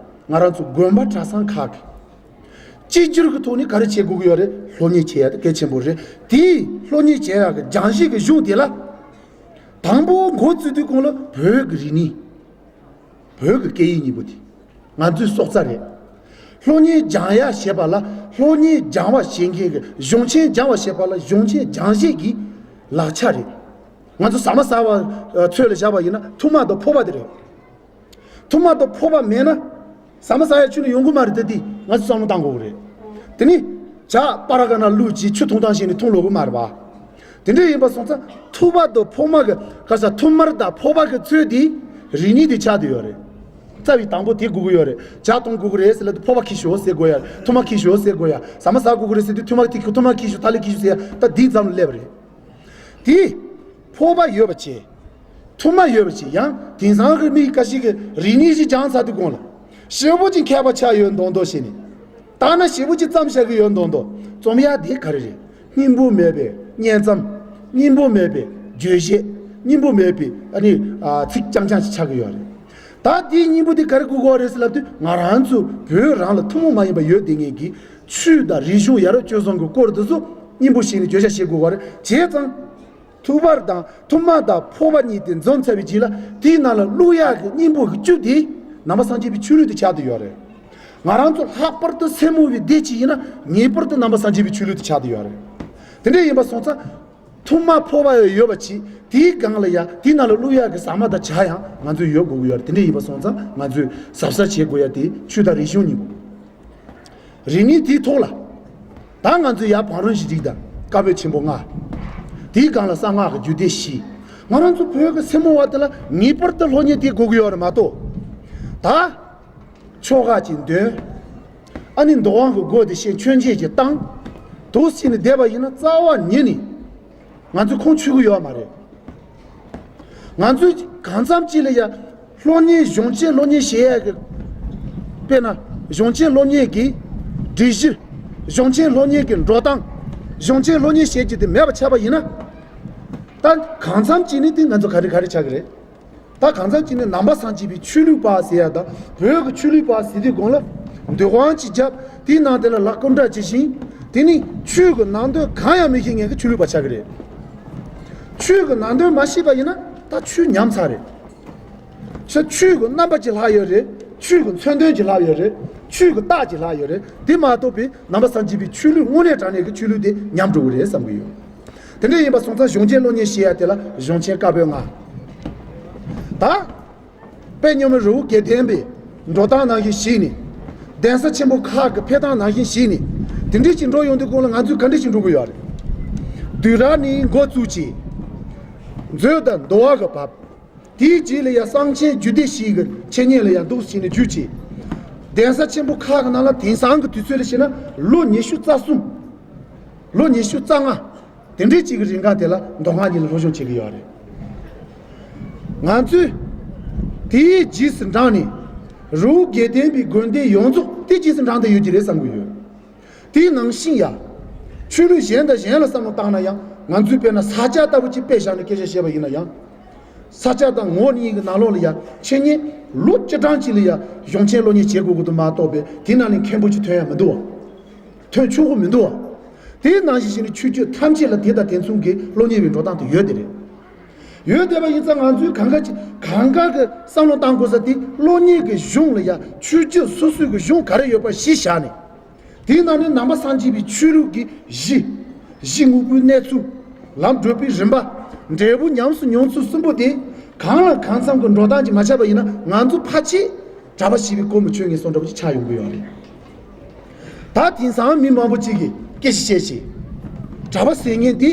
ང་རང་ཚོ་དགོན་པ་གྲྭ་ཚང་ཁག་གིས་གཅིག་གྱུར་གྱི་ཐོག་ནས་ག་རེ་བྱེད་དགོས་ཀྱི་ཡོད་རེད། སློབ་གཉེར་བྱེད་ཡ་དེ་གལ་ཆེན་པོ་རེད། དེའི་སློབ་གཉེར་བྱེད་ཡ་གི་སྦྱང་གཞི་གི་གཞུང་དེ་ལ་དང་པོ་འགོ་བཙུགས་དུས་གོང་ལ་བོད་ཀྱི་རིག་གནས། བོད་ཀྱི་སྐད་ཡིག་གཉིས་པོ་དེ་ང་ཚོའི་སྲོག་རྩ་རེད། སློབ་གཉེར་སྦྱང་ཡ་ཞེས་པ་ལ་སློབ་གཉེར་སྦྱང་བ་བྱེད་མཁན་གྱི་གཞུང་ཆེན། སྦྱང་བ་ཞེས་པ་ལ་གཞུང་ཆེན་སྦྱང་བྱེད་ཀྱི་ལག་ཆ་རེད། ང་ཚོ་ཟ་མ་ཟ་བ་ཚོད་ལ་བཞག་པ་ཡིན་ན་ཐུར་མ་དང་ཕོར་པ་དེ་རེད། ཐུར་མ་དང་ཕོར་པ་མེད་ན་ཟ་མ་ཟ་ཡ་ཁྱོན་ནས་ཡོང་གི་མ་རེད། ད་འདི་ང་ཚོ་བསམ་བློ་བཏང་དགོས་ཀྱི་རེད། དེ་ནི་ཇ་པ་ར་ག་ན་བླུགས་ཅིག་ཆུ་འཐུང་སྟངས་ཤེས་ནས་འཐུང་ལོག་གི་མ་རེད་པ། དེ་འདྲ་ཡིན་པ་སོང་ཙང་ཐུར་མ་དང་ཕོར་མ་གི་ག་ས་ཐུར་མ་དང་ཕོར་པ་གི་ཚོད་དེ་རིག་གནས་དེ་ཆགས་བསྡད་ཡོད་རེད། རྩ་བའི་དང་པོ་དེ་དགོས་ཀྱི་ཡོད་རེད། ཇ་འཐུང་དགོས་ཀྱི་རེད་ཟེར་ལབ་དུས་ཕོར་པ་འཁྱེར་ཤོག་ཟེར་དགོས་ཡ། ཐུར་མ་འཁྱེར་ཤོག་ཟེར་དགོས་ཡ། ཟ་མ་ཟ་དགོས་ཀྱི་རེད་ཟེར་དུས་ཐུར་མ་འཁྱེར་ཤོག་ཐུར་མ་འཁྱེར་ཤོག་ཐ་ལི་འཁྱེར་ཤོག་ཟེར་ཡ། ད་འདི་ཙམ་ལ་སླེབས་པ་རེད། དེ་ཕོར་པ་ཡོད་པ་བྱས། ཐུར་མ་ཡོད་པ་བྱས། ཡང་དེང་སང་གི་མི་ཁ་ཤས་ཀྱིས་རིག་གནས་ཤིག་སྦྱངས་ཚར་དུས་གོང་ལ་ཞེ་པོ་ཅིག་མཁས་པ་ཆགས་ཡོད་མདོག་མདོག་བྱས་ནས། ད་ན་ཞེ་པོ་ཅིག་བརྩམས་བཞག་གི་ཡོད་མདོག་མདོག་རྩོམ་ཡ་དེ་ག་རེ་རེད། སྙིང་པོ་མེད་པའི་བསྙེན་རྩོམ། སྙིང་པོ་མེད་པའི་བརྗོད་བྱེད། སྙིང་པོ་མེད་པའི་ཨ་ནི་ཨ་ཚིག་རྐྱང་རྐྱང་ཞིག་ཆགས་ཀྱི་ཡོད་རེད། ད་དེའི་སྙིང་པོ་དེ་ག་རེ་དགོས་ཀྱི་རེད་ཟེར་ལབ་དུས་ང་རང་ཚོ་བོད་རང་ལ་ཐུན་མོང་མ་ཡིན་པ་ཡོད་བསྡད་མཁན་གྱི་ཆོས་དང་རིག་གཞུང་ཡ་རབས་སྤྱོད་བཟང་གི་སྐོར་དེ་ཚོ་སྙིང་པོ་བྱས་ནས་བརྗོད་བྱ་བྱེད་དགོས་ཀྱི་རེད། བྱས་ཙང་ཐུར་པ་དང་ཐུར་མ་དང་ཕོར་པ་གཉིས་དེ་འཛོམས་ཚར་བའི་རྗེས་ལ་དེའི་ནང་ལ་བླུག་ཡག་གི་སྙིང་པོ་གི་བཅུད་དེ་ནང་པ་སངས་རྒྱས་པའི་ཆོས་ལུགས་དེ་ཆགས་བསྡད་ཡོད་རེད། ང་རང་ཚོ་ལྷག་པར་དུ་སེར་མོ་བའི་སྡེ་གཅིག་ཡིན་ན་ངེས་པར་དུ་ནང་པ་སངས་རྒྱས་པའི་ཆོས་ལུགས་དེ་ཆགས་བསྡད་ཡོད་རེད། དེ་འདྲ་ཡིན་པ་སོང་ཙང་ཐུར་མ་ཕོར་པ་ཡོད་པ་བྱས། དེའི་སྒང་ལ་ཡ་དེའི་ནང་ལ་བླུག་ཡག་གི་ཟ་མ་དང་ཇ་ཡང་ང་ཚོས་ཡོད་དགོས་ཀྱི་ཡོད་རེད། དེ་འདྲ་ཡིན་པ་སོང་ཙང་ང་ཚོས་གཟབ་གཟབ་བྱེད་དགོས་ཡ་དེ་ཆོས་དང་རིག་གཞུང་གཉིས་པོ། རིག་གནས་དེའི་ཐོག་ལ། ད་ང་ཚོས་ཡར་བང་རིམ་བཞི་རིགས་དང་བཀའ་པོད་ཆེན་པོ་ལྔ། དེའི་སྒང་ལ་གསང་སྔགས་ཀྱི་རྒྱུད་སྡེ་བཞི། ང་རང་ཚོ་བོད་ཀྱི་སེར་མོ་བ་དེ་ལ་ངེས་པར་དུ་སློབ་གཉེར་དེ་དགོས་ཀྱི་ཡོད་རེད་མ་གཏོགས། ད་ཆོ་ག་ཅིག་འདོན། ཨ་ནི་འདུལ་བ་གི་སྒོ་དེ་བཤད། མཆོད་མཇལ་ཅིག་བཏང་། འདུག་སེ་ནས་བསྡད་པ་ཡིན་ན་རྩ་བ་ཉིད་ནས་ང་ཚོ་ཁུངས་འཁྱོལ་གྱི་ཡོད་མ་རེད། ང་ཚོས་གང་འཚམ་ཅིག་ལ་ཡ་སློབ་གཉེར། གཞུང་ཆེན་སློབ་གཉེར་བྱེད་ཡས་ཀྱི། དཔེར་ན་གཞུང་ཆེན་སློབ་གཉེར་གྱི་སྒྲིག་གཞི། གཞུང་ཆེན་སློབ་གཉེར་གྱི་འགྲོ་སྟངས། གཞུང་ཆེན་སློབ་གཉེར་བྱེད་རྒྱུ་དེ་མེད་པ་ཆགས་པ་ཡིན་ན། ད་གང་འཚམ་ཅིག་ནས་དེ་ང་ཚོ་ག་རེ་ག་རེ་ཆགས་ཀྱི་རེད། ད་གང་འཚམ་ཅིག་ནས་ནང་པ་སངས་རྒྱས་པའི་ཆོས་ལུགས་པ་ཟེར་ཡ་དང་བོད་ཀྱི་ཆོས་ལུགས་པ་ཟེར་དུས་གོང་ལ་འདོད་དབང་ཅིག་བརྒྱབ། དེའི་ནང་དེ་ལ་ལག་སྐོར་འདྲ་བྱེད་བཞིན། དེ་ནི་ཆོས་ཀྱི་ནང་དོན་གང་ཡང་མི་ཤེས་མཁན་གྱི་ཆོས་ལུགས་པ་ཆགས་ཀྱི་རེད། ཆོས་ཀྱི་ནང་དོན་མ་ཤེས་པ་ཡིན་ན་ད་ཆོས་ཉམས་ཚར་རེད། ཆ་ཆོས་ཀྱི་རྣམ་པ་ཅིག་ལྷག་ཡོད་རེད། ཆོས་ཀྱི་མཚོན་དོན་ཅིག་ལྷག་ཡོད་རེད། ཆོས་ཀྱི་རྟགས་ཅིག་ལྷག་ཡོད་རེད། དེ་མ་གཏོགས་པའི་ནང་པ་སངས་རྒྱས་པའི་ཆོས་ལུགས་དངོས་གནས་དྲང་གནས་ཀྱི་ཆོས་ལུགས་དེ་ཉམས་འགྲོ་གི་རེད་བསམ་གྱི་ཡོད། དེ་འདྲ་ཡིན་པ་སོང་ཙང་གཞུང་ཆེན་སློབ་གཉེར་ཞེས་ཡ་དེ་ལ་གཞུང་ཆེན་བཀའ་པོད་ལྔ། ད་དཔལ་མཉམ་མེད་རི་བོ་དགེ་ལྡན་པའི་འགྲོ་སྟངས་ནང་བཞིན་ཞིག་ནས། གདན་ས་ཆེན་པོ་ཁག་གི་ཕེབས་སྟངས་ནང་བཞིན་ཞིག་ནས། དེ་འདྲ་ཞིག་འགྲོ་ཡོང་དུས་གོང་ལ་ང་ཚོས་ག་འདྲ་ཞིག་འགྲོ་དགོས་ཡོད་རེད། བསྡུས་གྲྭ་ནས་འགོ་བཙུགས་བྱས། མཛོད་དང་འདུལ་བ་གི་བབ། དེའི་རྗེས་ལ་ཡང་གསང་ཆེན་རྒྱུད་སྡེ་བཞིའི་གི་འཆད་ཉན་ལ་ཡང་འདུག་སེ་བྱས་ནས་བརྒྱུད་བྱས། གདན་ས་ཆེན་པོ་ཁག་གི་ནང་ལ་དེང་སང་གི་དུས་ཚོད་ལ་བྱས་ན་ལོ་ཉི་ཤུ་རྩ་གསུམ། ལོ་ཉི་ཤུ་རྩ་ལྔ། དེ་འདྲའི་ཅིག་གི་རིང་ག་དེ་ལ་མདོ་སྔགས་གཉིས་ལ་སློབ་སྦྱོང་བྱེད་ཀྱི་ཡོད་རེད། ང་ཚོས་དེའི་རྗེས་སུ་འབྲངས་ནས་རི་བོ་དགེ་ལྡན་པའི་དགོན་སྡེ་ཡོངས་རྫོགས་དེ་རྗེས་སུ་འབྲངས་བསྡད་ཡོད་ཀྱི་རེད་བསམ་གྱི་ཡོད། དེའི་ནང་བཞིན་ཡང་ཆོས་ལུགས་གཞན་དང་གཞན་ལ་བསམ་བློ་བཏང་ན་ཡང་། ང་ཚོས་དཔེར་ན་ས་སྐྱ་ལྟ་བུ་ཅིག་དཔེ་བཞག་ནས་སྐད་ཆ་བཤད་པ་ཡིན་ན་ཡང་། ས་སྐྱ་དང་ངོ་གཉིས་ཀྱི་ནང་ལོགས་ལ་ཡང་འཆད་ཉན་ལོ་བཅུ་གྲངས་ཅིག་ལ་ཡང་གཞུང་ཆེན་སློབ་གཉེར་བྱེད་དགོས་ཀྱི་འདུག་མ་གཏོགས་པའི་དེ་ནང་ནས་མཁན་པོ་ཅིག་ཐོན་ཡ་མི་འདུག་བ། ཐོན་ཆོག་གི་མི་འདུག་བ། དེའི་ནང་བཞིན་བྱས་ནས་ཆོས་བརྒྱུད་ཐམས་ཅད་ལ་དེ་དང་དེ་མཚུངས་ཀྱི་སློབ་གཉེར་བའི་འགྲོ་སྟངས་དེ་ཡོད་དེ་རེད། ཡོད་བསྡད་པ་ཡིན་ཙང་ང་ཚོས་གང་ག་ཅིག་གང་ག་གི་བསམ་བློ་བཏང་དགོས་ས་དེ། སློབ་གཉེར་གྱི་གཞུང་ལ་ཡང་ཆོས་བརྒྱུད་སོ་སོའི་གི་གཞུང་ག་རེ་ཡོད་པ་གཞི་བཞག་ནས། དེའི་ནང་ནས་ནང་པ་སངས་རྒྱས་པའི་ཆོས་ལུགས་ཀྱི་གཞི། གཞི་དངོས་པོའི་གནས་ཚུལ། ལམ་བགྲོད་པའི་རིམ་པ། འབྲས་བུ་ཉམས་སུ་མྱོང་ཚུལ་གསུམ་པོ་དེ་གང་ལ་གང་འཚམ་གྱི་འགྲོ་སྟངས་ཀྱིས་མ་ཆགས་པ་ཡིན་ན། ང་ཚོ་ཕལ་ཆེར་གྲྭ་པ་ཞེས་པའི་སྐོར་མི་ཆོད་ངེས་སོང་འདྲ་པོ་ཅིག་ཆགས་ཡོང་གི་ཡོད་རེད། ད་དེང་སང་མི་མང་པོ་ཅིག་གིས་སྐད་ཆ་བཤད་བྱས། གྲྭ་པ་ཟེར་མཁན་དེ་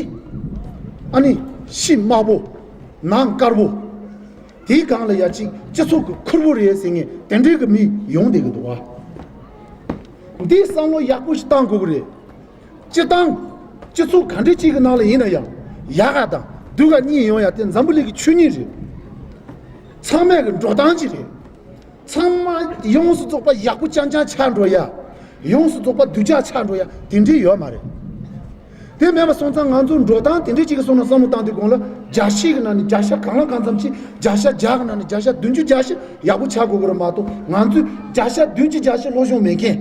ཨ་ནི་ཕྱི་དམར་པོ། ནང་དཀར་པོ། དེའི་སྒང་ལ་ཡ་ཅིག་སྤྱི་ཚོགས་ཀྱི་ཁུར་པོ་རེད་ཟེར་མཁན་དེ་འདྲའི་གི་མི་ཡོང་བསྡད་ཀྱི་འདུག་བ། འདིའི་བསམ་བློ་ཡག་པོ་ཞིག་བཏང་དགོས་ཀྱི་རེད། སྤྱི་བཏང་། སྤྱི་ཚོགས་ག་འདྲ་ཅིག་གི་ནང་ལ་ཡིན་ན་ཡང་། ཡག་ག་དང་སྡུག་ག་གཉིས་ཡོང་ཡ་དེ་འཛམ་བུ་གླིང་གི་ཆོས་ཉིད་རེད། ཚང་མས་གི་འགྲོ་སྟངས་ཅིག་རེད། ཚང་མ་ཡོངས་སུ་རྫོགས་པ་ཡག་པོ་རྐྱང་རྐྱང་ཆགས་འགྲོ་ཡ། ཡོངས་སུ་རྫོགས་པ་སྡུག་ཅག་ཆགས་འགྲོ་ཡ་དེ་འདྲའི་ཡོད་མ་རེད། དེ་མེད་པ་སོང་ཙང་ང་ཚོ་འགྲོ་སྟངས་དེ་འདྲའི་ཅིག་གི་སོང་ན་བསམ་བློ་བཏང་དུས་གོང་ལ། བརྒྱ་བཤད་གི་ནང་ནས་བརྒྱ་ཆ་གང་ལ་གང་འཚམ་ཅིག་བརྒྱ་ཆ་བརྒྱ་གི་ནང་ནས་བརྒྱ་ཆ་བདུན་ཅུ་བརྒྱད་ཅུ་ཡག་པོ་ཆགས་དགོས་ཀྱི་རེད་མ་གཏོགས། ང་ཚོས་བརྒྱ་ཆ་བདུན་ཅུ་བརྒྱད་ཅུ་སློབ་སྦྱོང་མེད་མཁན།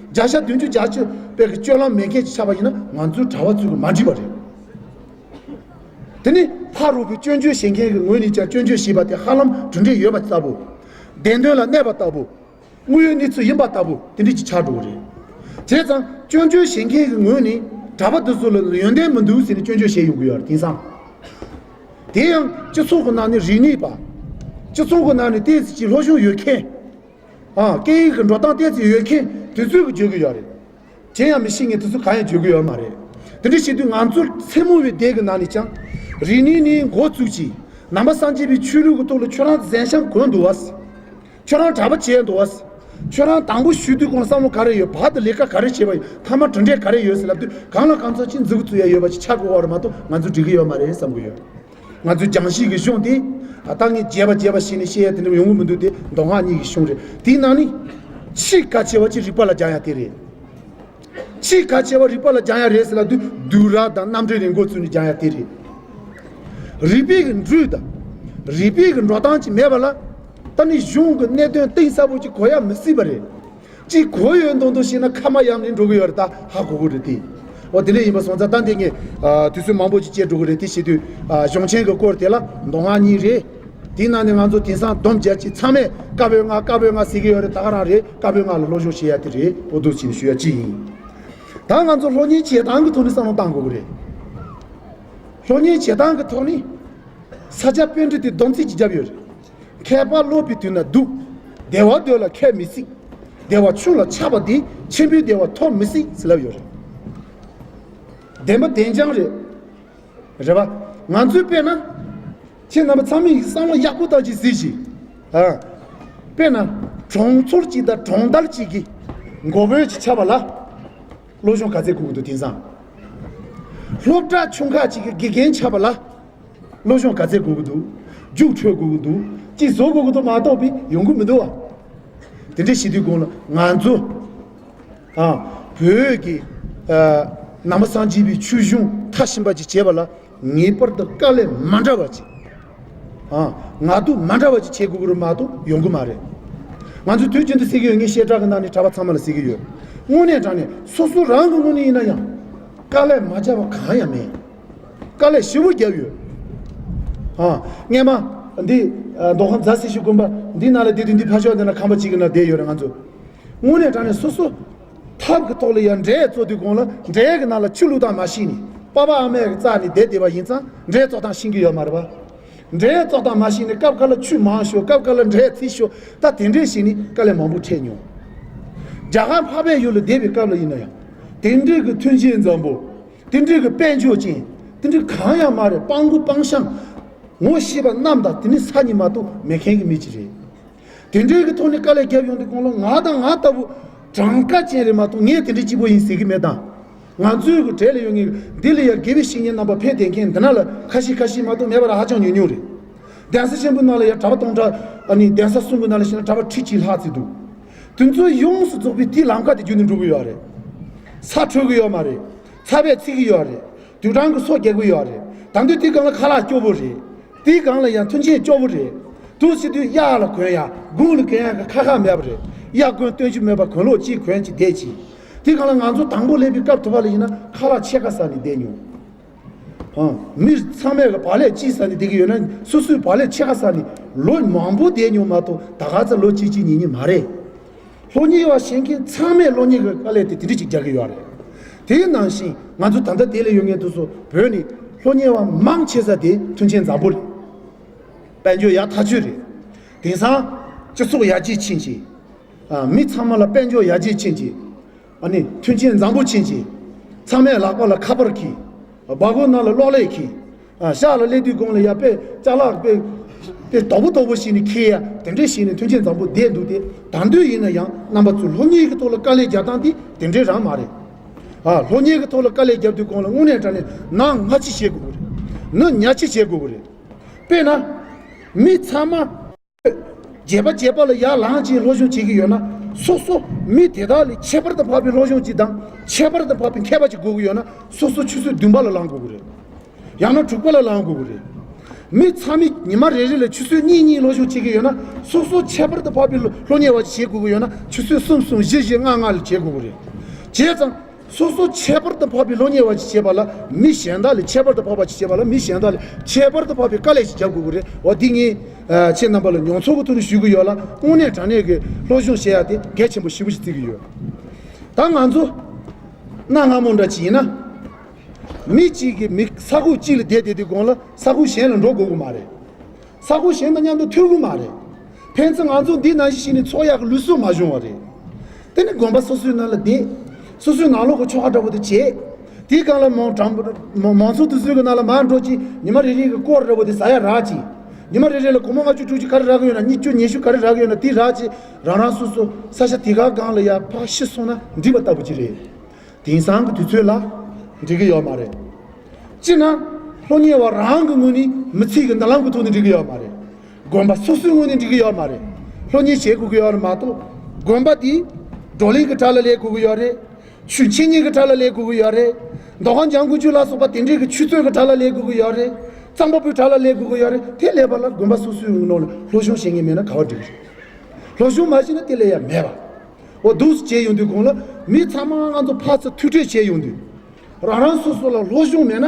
བརྒྱ་ཆ་བདུན་ཅུ་བརྒྱད་ཅུ་དཔེ་གི་སྤྱོད་ལམ་མེད་མཁན་ཅིག་ཆགས་པ་ཡིན་ན། ང་ཚོའི་གྲྭ་པ་ཚོས་གི་མ་འགྲིག་པ་རེད། དེ་ནི་ཕ་རོལ་པོའི་སྐྱོན་བརྗོད་བྱེད་མཁན་གྱི་ངོས་ནས་ཀྱང་སྐྱོན་བརྗོད་བྱས་པ་དེ་ཧ་ལམ་གྲུབ་འབྲས་ཡོད་པ་ལྟ་བུ། བདེན་དོན་ལ་གནས་པ་ལྟ་བུ། དངོས་ཡོད་གནས་ཚུལ་ཡིན་པ་ལྟ་བུ་དེ་འདྲ་ཅིག་ཆགས་འགྲོ་གི་རེད། བྱས་ཙང་སྐྱོན་བརྗོད་བྱེད་མཁན་གྱི་ངོས་ནས་གྲྭ་པ་འདི་ཚོ་ལ་ཡོན་ཏན་མི་འདུག་ཟེར་ནས་སྐྱོན་བརྗོད་བྱས་ཡོང་གི་ཡོད་རེད། དེང་སང་། དེ་ཡང་སྤྱི་ཚོགས་ཀྱི་ནང་ནས་རིག་གནས་པ། སྤྱི་ཚོགས་ཀྱི་ནང་ནས་ཏོག་ཙམ་ཅིག་སློབ་སྦྱོང་ཡོད་མཁན། ཨ། སྐད་ཡིག་གི་འགྲོ་སྟངས་ཏོག་ཙམ་ཡོད་མཁན་དེ་ཚོས་གི་བརྗོད་གི་ཡོད་རེད། གཞན་ཡང་མི་ཤེས་མཁན་དེ་ཚོ་གང་ཡང་བརྗོད་གི་ཡོད་མ་རེད། དེ་འདྲ་བྱེད་དུས་ང་ཚོ་མཚན་མོ་བའི་སྡེ་གི་ནང་ནས་ཀྱང་། རིག་གནས་ནས་འགོ་བཙུགས་ཀྱིས། ནང་པ་སངས་རྒྱས་པའི་ཆོས་ལུགས་ཀྱི་ཐོག་ལ་ཁྱོད་རང་གཟན་ཤམ་གོན་འདུག་བ། ཁྱོད་རང་གྲྭ་པ་བྱས་འདུག་བ། ཁྱོད་རང་དང་པོ་ཞུགས་དུས་གོང་བསམ་བློ་ག་རེ་ཡོད། བར་དུ་ལས་ཀ་ག་རེ་བྱས་པ་ཡིན། མཐའ་མ་གྲུབ་འབྲས་ག་རེ་ཡོད་ཟེར་ལབ་དུས། གང་ལ་གང་འཚམ་ཅིག་མཛུབ་གུ་བཙུགས་ཡ་ཡོད་པ་ཅིག་ཆགས་དགོས་པ་རེད་མ་གཏོགས། ང་ཚོ་འགྲིག་གི་ཡོད་མ་རེད་བསམ་གི་ཡོད། ང་ཚོའི་སྦྱང་གཞི་གི་གཞུང་དེ། ད་ངས་རྒྱས་པ་རྒྱས་པ་བྱས་ནས་བཤད་ཡ་དེ་འདྲ་ཡོང་གི་མི་འདུག་སྟེ། མདོ་སྔགས་གཉིས་ཀྱི་གཞུང་རེད། དེའི་ནང་ནས་ཆེས་གལ་ཆེ་བ་ཅིག་རིག་པ་ལ་སྦྱང་ཡ་དེ་རེད། ཆེས་གལ་ཆེ་བ་རིག་པ་ལ་སྦྱང་ཡ་རེད་ཟེར་ལབ་དུས། བསྡུས་གྲྭ་དང་རྣམ་འགྲེལ་རེ་འགོ་བཙུགས་ནས་སྦྱང་ཡ་དེ་རེད། རིག་པའི་གི་འགྲོས་དང་། རིག་པའི་གི་འགྲོ་སྟངས་ཅིག་མེད་པ་ལ། ད་ནི་གཞུང་གི་གནད་དོན་གཏིང་ཟབ་པོ་ཅིག་གོ་ཡ་མི་སྲིད་པ་རེད། ཅིག་གོ་ཡོད་མདོག་མདོག་བྱས་ན་ཁ་མ་ཡར་ནས་འགྲོ་གི་ཡོད་རེད། ད་ཧ་གོ་གི་རེད་དེ། འོ། དེ་འདྲ་ཡིན་པ་སོང་ཙང་ད་འདི་ངས། ཨ། དུས་ཚོད་མང་པོ་ཅིག་བཅད་འགྲོ་གི་རེད། དེ་བྱེད་དུས། ཨ། གཞུང་ཆེན་གྱི་སྐོར་དེ་ལ་མདོ་སྔགས་གཉིས་རེད། དེའི་ནང་ནས་ང་ཚོ་དེང་སང་སྡོམ་རྒྱག་ཅིག་ཚང་མས་བཀའ་པོད་ལྔ། བཀའ་པོད་ལྔ་ཟེར་གི་ཡོད་རེད། ད་ག་རང་རེད། བཀའ་པོད་ལྔ་ལ་སློབ་སྦྱོང་བྱེད་ཡ་དེ་རེད། འོ། འདུག་ཅིག་ཞུ་ཡ་ཅིག་ཡིན། ད་ང་ཚོ་སློབ་གཉེར་བྱེད་སྟངས་ཀྱི་ཐོག་ནས་བསམ་བློ་བཏང་དགོས་ཀྱི་རེད། སློབ་གཉེར་བྱེད་སྟངས་ཀྱི་ཐོག་ནས། ས་སྐྱ་པཎྜི་ཏའི་སྡོམ་ཚིག་ཅིག་བརྒྱབ་ཡོད་རེད། མཁས་པ་སློབ་པའི་དུས་ན་སྡུག། བདེ་བ་འདོད་ལ་མཁས་མི་སྲིད། བདེ་བ་ཆུང་ལ་ཆགས་པ་དེས། ཆེན་པོའི་བདེ་བ་ཐོབ་མི་སྲིད་ཟེར་ལབ་ཡོད་རེད། བདེན་པ་བདེན་རྐྱང་རེད། རེད་པ། ང་ཚོས་དཔེར་ན། ཁྱེད་རྣམ་པ་ཚང་མས་བསམ་བློ་ཡག་པོ་བཏང་ཅིག་གཟིགས་ཤིག། ཨ། དཔེར་ན། གྲོང་ཚོར་གཅིག་དང་གྲོང་རྡལ་གཅིག་གི་འགོ་དཔོན་ཅིག་ཆགས་པ་ལ། སློབ་སྦྱོང་ག་ཚད་དགོས་ཀྱི་འདུག། དེང་སང་སློབ་གྲྭ་ཆུང་ཁག་ཅིག་གི་དགེ་རྒན་ཆགས་པ་ལ། སློབ་སྦྱོང་ག་ཚད་དགོས་ཀྱི་འདུག། རྒྱུགས་འཕྲོད་དགོས་ཀྱི་འདུག། ཅིག་བཟོ་དགོས་ཀྱི་འདུག་མ་གཏོགས་པའི་ཡོང་གི་མི་འདུག་བ། དེ་འདྲ་བྱེད་དུས་གོང་ལ་ང་ཚོ། ཨ། བོད་ཀྱི། ཨ། ནང་པ་སངས་རྒྱས་པའི་ཆོས་གཞུང་མཐའ་ཕྱིན་པ་ཅིག་བྱེད་པ་ལ། ངེས་པར་དུ་དཀའ་ལས་མ་འདྲ་བ་ཅིག། ཨ། ངལ་དུབ་མ་འདྲ་བ་ཅིག་བྱེད་དགོས་ཀྱི་རེད་མ་གཏོགས་ཡོང་གི་མ་རེད། ང་ཚོས་དུས་རྒྱུན་དུ་ཟེར་གྱི་ཡོད། ངས་བཤད་གྲྭ་གི་ནང་ནས་གྲྭ་པ་ཚང་མ་ལ་ཟེར་གྱི་ཡོད། དངོས་གནས་དྲང་གནས་སོ་སོ་རང་གི་ངོས་ནས་ཡིན་ན་ཡང་། དཀའ་ལས་མ་བརྒྱབ་པ་གང་ཡང་མེད། དཀའ་ལས་ཞེ་པོ་བརྒྱབ་ཡོད། ཨ། སྔས་མ་འདི། ཨ། མདོ་ཁམས་རྫ་སེ་ཤུ་དགོན་པ་འདི་ནང་ལ་བསྡད་དུས། འདི་ཕར་ཕྱོགས་འདི་ན་ཁང་པ་གཅིག་གི་ནང་བསྡད་ཡོད་རེད་ང་ཚོ། དངོས་གནས་དྲང་གནས་སོ་སོ་ཐབས་ཀྱི་ཐོག་ལ་ཡང་འབྲས་བཙོ་དུས་གོང་ལ། འབྲས་ཀྱི་ནང་ལ་ཆུ་བླུགས་སྟངས་མ་ཤེས་ནས། པ་ཕ་ཨ་མའི་རྩ་ནས་བསྡད་བསྡད་པ་ཡིན་ཙང་། འབྲས་བཙོ་སྟངས་ཤེས་ཀྱི་ཡོད་མ་རེད་པ། འབྲས་བཙོ་སྟངས་མ་ཤེས་ནས། སྐབས་འགའ་ལ་ཆུ་མང་ཤོས། སྐབས་འགའ་ལ་འབྲས་ཚིག་ཤོས། ད་དེ་འདྲས་བྱས་ནས་དཀའ་ལས་མང་པོ་འཕྲད་མྱོང་། རྒྱ་གར་འཕགས་པའི་ཡུལ་ལ་བསྡད་པའི་སྐབས་ལ་ཡིན་ན་ཡང་། དེ་འདྲས་ཀྱི་མཐུན་རྐྱེན་འཛོམས་པོ། དེ་འདྲས་ཀྱི་དཔལ་འབྱོར་ཅན། དེ་འདྲས་གང་ཡང་མ་རེད། སྤྲང་པོ་སྤྲང་ཤང་། ངོ་ཤེས་པ་རྣམས་དང་དེ་ནི་ས་གཉིས་མ་གཏོགས་མེད་མཁན་གྱི་མི་ཅིག་རེད། དེ་འདྲའི་གི་ཐོག་ནས་དཀའ་ལས་བརྒྱབ་ཡོང་དུས་གོང་ལ། ང་དང་ང་ལྟ་བུ་གྲངས་ཀ་ཅན་རེད་མ་གཏོགས། ངས་དེ་འདྲའི་སྐྱིད་པོ་ཡིན་ཟེར་གི་མེད་དང་། ང་ཚོའི་གི་གྲས་ལ་ཡོད་མཁན་གི། འདི་ལ་ཡང་དགེ་བའི་བཤེས་གཉེན་རྣམ་པ་ཕེབས་བསྡད་མཁན་འདི་ན་ལ་ཁ་ཤས་ཁ་ཤས་མ་གཏོགས་མེད་པ་ར་ཧ་ཅང་ཉུང་ཉུང་རེད། གདན་ས་ཆེན་པོའི་ནང་ལ་ཡང་གྲྭ་པ་སྟོང་ཕྲག། ཨ་ནི་གདན་ས་གསུམ་གི་ནང་ལ་བཤད་ན་གྲྭ་པ་ཁྲི་གཅིག་ལྷག་ཙམ་འདུག། དེ་ཚོ་ཡོངས་སུ་རྫོགས་པའི་དེའི་ལམ་ཁ་དེ་བརྒྱུད་ནས་འགྲོ་གི་ཡོད་རེད། ས་འཕྲོད་ཀྱི་ཡོད་མ་རེད། ཚ་བས་ཚིག་གི་ཡོད་རེད། དུག་སྦྲང་གིས་སོ་རྒྱག་གི་ཡོད་རེད། ད་དུང་དེའི་སྒང་ལ་ཁ་ལག་སྐྱོ་པོ་རེད། དེའི་སྒང་ལ་ཡང་མཐུན་རྐྱེན་སྐྱོ་པོ་རེད། འདུག་སེ་དུས་གཡག་ལ་གོན་ཡ། དགུང་ལ་གོན་ཡ་གི་ཁ་ཁ་མེད་པ་རེད། གཡག་གོན་སྟོན་རྒྱུ་མེད་པ་གོན་ལོག་གཅིག་གོན་གཅིག་བསྡད་ཅིག་དེའི་སྒང་ལ་ང་ཚོ་དང་པོ་སླེབས་པའི་སྐབས་དུ་བ་ལ་ཡིན་ན་ཁ་ལག་ཕྱེད་ཀ་ཟ་ནས་བསྡད་མྱོང་། ཨང་། མི་ཚང་མས་གི་བག་ལེབ་གཅིག་ཟ་ནས་བསྡད་ཀྱི་ཡོད་ན་སོ་སོའི་བག་ལེབ་ཕྱེད་ཀ་ཟ་ནས་ལོ་མང་པོ་བསྡད་མྱོང་མ་གཏོགས་ད་ག་ཚོད་ལོ་གཅིག་གཅིག་གཉིས་གཉིས་མ་རེད། སློབ་གཉེར་བ་བྱེད་མཁན་ཚང་མས་སློབ་གཉེར་གྱི་དཀའ་ལས་དེ་དེ་འདྲ་ཅིག་རྒྱག་གི་ཡོད་རེད། དེའི་ནང་བཞིན་ང་ཚོ་ད་ལྟ་དེ་ལས་ཡོད་མཁན་དེ་ཚོ་བོད་ནས་སློབ་གཉེར་བ་མང་ཆེ་ས་དེ་མཐུན་རྐྱེན་བཟང་པོ་རེད། དཔལ་འབྱོར་ཡག་ཐག་ཆོད་རེད། དེང་སང་སྤྱི་ཚོགས་ཡར་རྒྱས་ཕྱིན་ཅིང་། ཨ། མི་ཚང་མ་ལ་དཔལ་འབྱོར་ཡར་རྒྱས་ཕྱིན་ཅིང་། ཨ་ནི་མཐུན་རྐྱེན་བཟང་པོ་ཕྱིན་ཅིང་། ཚང་མས་ལག་པ་ལ་ཁ་པར་གྱིས། སྦ་སྒོ་ནང་ལ་གློག་ཀླད་གྱིས། ཨ། ཤག་ལ་སླེབས་དུས་གོང་ལ་ཡ་དཔེ་ཅ་ལག་དཔེ་དཔེ་དོག་པོ་དོག་པོ་ཞིག་ནས་འཁྱེར་ཡ་དེ་འདྲས་ཞིག་ནས་མཐུན་རྐྱེན་བཟང་པོ་བསྡད་འདུག་སྟེ། ད་དུང་ཡིན་ན་ཡང་རྣམ་པ་ཚོས་སློབ་གཉེར་གྱི་ཐོག་ལ་དཀའ་ལས་རྒྱག་སྟངས་འདི་དེ་འདྲས་རང་མ་རེད། ཨ། སློབ་གཉེར་གྱི་ཐོག་ལ་དཀའ་ལས་རྒྱབ་དུས་གོང་ལ་དངོས་གནས་དྲང་གནས་ནག་ཉེས་ཅིག་བྱེད་དགོས་ཀྱི་རེད། ནག་ཉེས་ཅིག་བྱེད་དགོས་ཀྱི་རེད། དཔེར་ན། མི་ཚང་མ། བརྗེ་པ་བརྗེ་པ་ལ་ཡར་ལངས་ཀྱིས་སློབ་སྦྱོང་བྱེད་ཀྱི་ཡོད་ན། སོ་སོ་མི་དེ་དག་ལས་ཁྱད་པར་དུ་འཕགས་པའི་སློབ་སྦྱོང་ཅིག་དང་ཁྱད་པར་དུ་འཕགས་པའི་མཁས་པ་ཅིག་དགོས་ཀྱི་ཡོད་ན། སོ་སོ་ཆུ་ཚོད་བདུན་པ་ལ་ལངས་དགོས་ཀྱི་རེད། ཡང་ན་དྲུག་པ་ལ་ལངས་དགོས་ཀྱི་རེད། མི་ཚང་མས་ཉི་མ་རེ་རེ་ལ་ཆུ་ཚོད་གཉིས་གཉིས་སློབ་སྦྱོང་བྱེད་ཀྱི་ཡོད་ན། སོ་སོ་ཁྱད་པར་དུ་འཕགས་པའི་སློབ་གཉེར་བ་ཅིག་བྱེད་དགོས་ཀྱི་ཡོད་ན། ཆུ་ཚོད་གསུམ་གསུམ་བཞི་བཞི་ལྔ་ལྔ་ལ་བྱེད་དགོས་ཀྱི་རེད། བྱས་ཙང་། སོ་སོ་ཁྱད་པར་དུ་འཕགས་པའི་སློབ་གཉེར་བ་ཅིག་བྱེད་པ་ལ་མི་གཞན་དག་ལས་ཁྱད་པར་དུ་འཕགས་པ་ཅིག་བྱེད་པ་ལ་མི་གཞན་དག་ལས་ཁྱད་པར་དུ་འཕགས་པའི་དཀའ་ལས་ཤིག་རྒྱབ་དགོས་ཀྱི་རེད། འོ་འདི་ངས་ཨ་ཁྱེད་རྣམ་པ་ལ་མྱོང་ཚོར་གྱི་ཐོག་ནས་ཞུ་གི་ཡོད་ལ། དངོས་གནས་དྲང་གནས་ཀྱི་སློབ་སྦྱོང་བྱེད་ཡ་དེ་གལ་ཆེན་པོ་ཞེ་པོ་ཞིག་བརྩི་གི་ཡོད། ད་ང་ཚོ་གནའ་སྔ་མོ་འདྲ་ཅིག་ཡིན་ན། མི་གཅིག་གིས་མི་ས་ཁུག་གཅིག་ལ་བསྡད་བསྡད་དུས་གོང་ལ་ས་ཁུག་གཞན་ལ་འགྲོ་དགོས་ཀྱི་མ་རེད། ས་ཁུག་གཞན་དང་མཉམ་དུ་ཐུག་གི་མ་རེད། ཕན་ཚུན་ང་ཚོ་འདི་ནང་བཞིན་བྱས་ནས་འཚོ་ཡག་གི་ལུགས་སྲོལ་མ་བྱུང་བ་རེད། དེ་ནི་དགོན་པ་སོ་སོའི་ནང་ལ་བསྡད། སོ་སོའི་ནང་ལོགས་ཀྱི་ཆོ་ག་འདྲ་པོ་དེ་བྱས། དེའི་སྒང་ལ་མང་དྲང་མང་མང་ཚོགས་དེ་ཚོའི་གི་ནང་ལ་མར་འགྲོ་ཅིག་ཉི་མ་རེ་རེ་གི་སྐོར་འདྲ་པོ་དེ་ཟ་ཡ་རག་ཅིག་ཉི་མ་རེ་རེ་ལ་སྒོར་མོ་ལྔ་བཅུ་དྲུག་ཅུ་ག་རེ་རག་གི་ཡོད་ན། ཉི་ཤུ་ཉི་ཤུ་ག་རེ་རག་གི་ཡོད་ན་དེ་རག་ཅིག་རང་རང་སོ་སོ་ས་ཆ་དེ་ག་སྒང་ལ་ཡར་ཕར་ཤི་སོང་ན་འགྲིག་པ་ལྟ་བུ་ཅིག་རེད། དེང་སང་གི་དུས་ཚོད་ལ་འགྲིག་གི་ཡོད་མ་རེད། སྤྱིར་ན་སློབ་གཉེར་བ་རང་གི་ངོས་ནས་མི་ཚེ་གི་མདུན་ལམ་གི་ཐོག་ནས་འགྲིག་གི་ཡོད་མ་རེད། དགོན་པ་སོ་སོའི་ངོས་ནས་འགྲིག་གི་ཡོད་མ་རེད། སློབ་གཉེར་བྱེད་དགོས་ཀྱི་ཡོད་རེད་མ་གཏོགས། དགོན་པ་དེ་བགྲོ་གླེང་གི་གྲས་ལ་སླེབས་དགོས་ཀྱི་ཡོད་རེད། ཆོས་འཆད་ཉན་གྱི་གྲས་ལ་སླེབས་དགོས་ཀྱི་ཡོད་རེད། མདོ་ཁམས་འཇང་དགུན་ཆོས་ལ་སོགས་པ་དེ་འདྲའི་གི་ཆོས་རྩེད་ཀྱི་གྲས་ལ་སླེབས་དགོས་ཀྱི་ཡོད་རེད། རྩོམ་པ་པོའི་གྲས་ལ་སླེབས་དགོས་ཀྱི་ཡོད་རེད། དེ་སླེབས་པ་ལ་དགོན་པ་སོ་སོའི་ངོས་ནས་སློབ་སྦྱོང་བྱེད་མཁན་མེད་ན་ག་པར་འགྲིག་གི་རེད། སློབ་སྦྱོང་མ་བྱས་ན་དེ་ལས་ཡ་མེད་པ། འོ་འདུག་སེ་བྱས་ཡོང་དུས་གོང་ལ་མི་ཚང་མ་ང་ཚོ་ཕར་ཚུར་ཐུག་འཕྲད་བྱས་ཡོང་དུས། རང་རང་སོ་སོ་ལ་སློབ་སྦྱོང་མེད་ན་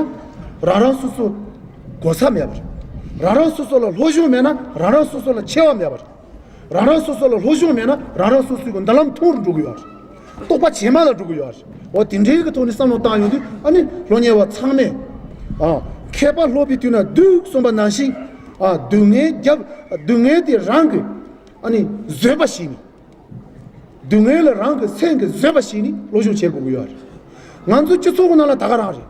རང་རང་སོ་སོ་གོ་ས་མེད་པ་རེད། རང་རང་སོ་སོ་ལ་སློབ་སྦྱོང་མེད་ན་རང་རང་སོ་སོ་ལ་ཆེ་བ་མེད་པ་རེད། རང་རང་སོ་སོ་ལ་སློབ་སྦྱོང་མེད་ན་རང་རང་སོ་སོའི་མདུན་ལམ་ཐུང་རུ་འགྲོ་གི་ཡོད་རེད། རྟོགས་པ་ཇེ་དམའ་ལ་འགྲོ་གི་ཡོད་རེད། འོ་དེ་འདྲའི་གི་ཐོག་ནས་བསམ་བློ་བཏང་ཡོང་དུས་ཨ་ནི་སློབ་གཉེར་བ་ཚང་མས། ཨ། མཁས་པ་སློབ་པའི་དུས་ན་སྡུག་གསུངས་པ་ནང་བཞིན། ཨ། སྡུག་བསྔལ་རྒྱབ། སྡུག་བསྔལ་དེ་རང་གི་ཨ་ནི་བཟོད་པ་ཞིག་ནི། སྡུག་བསྔལ་ལ་རང་གི་སེམས་ཀྱིས་བཟོད་པ་ཞིག་ནི་སློབ་སྦྱོང་བྱེད་དགོས་ཀྱི་ཡོད་རེད། ང་ཚོ་སྤྱི་ཚོགས་ཀྱི་ནང་ལ་ད་ག་རང་རེད།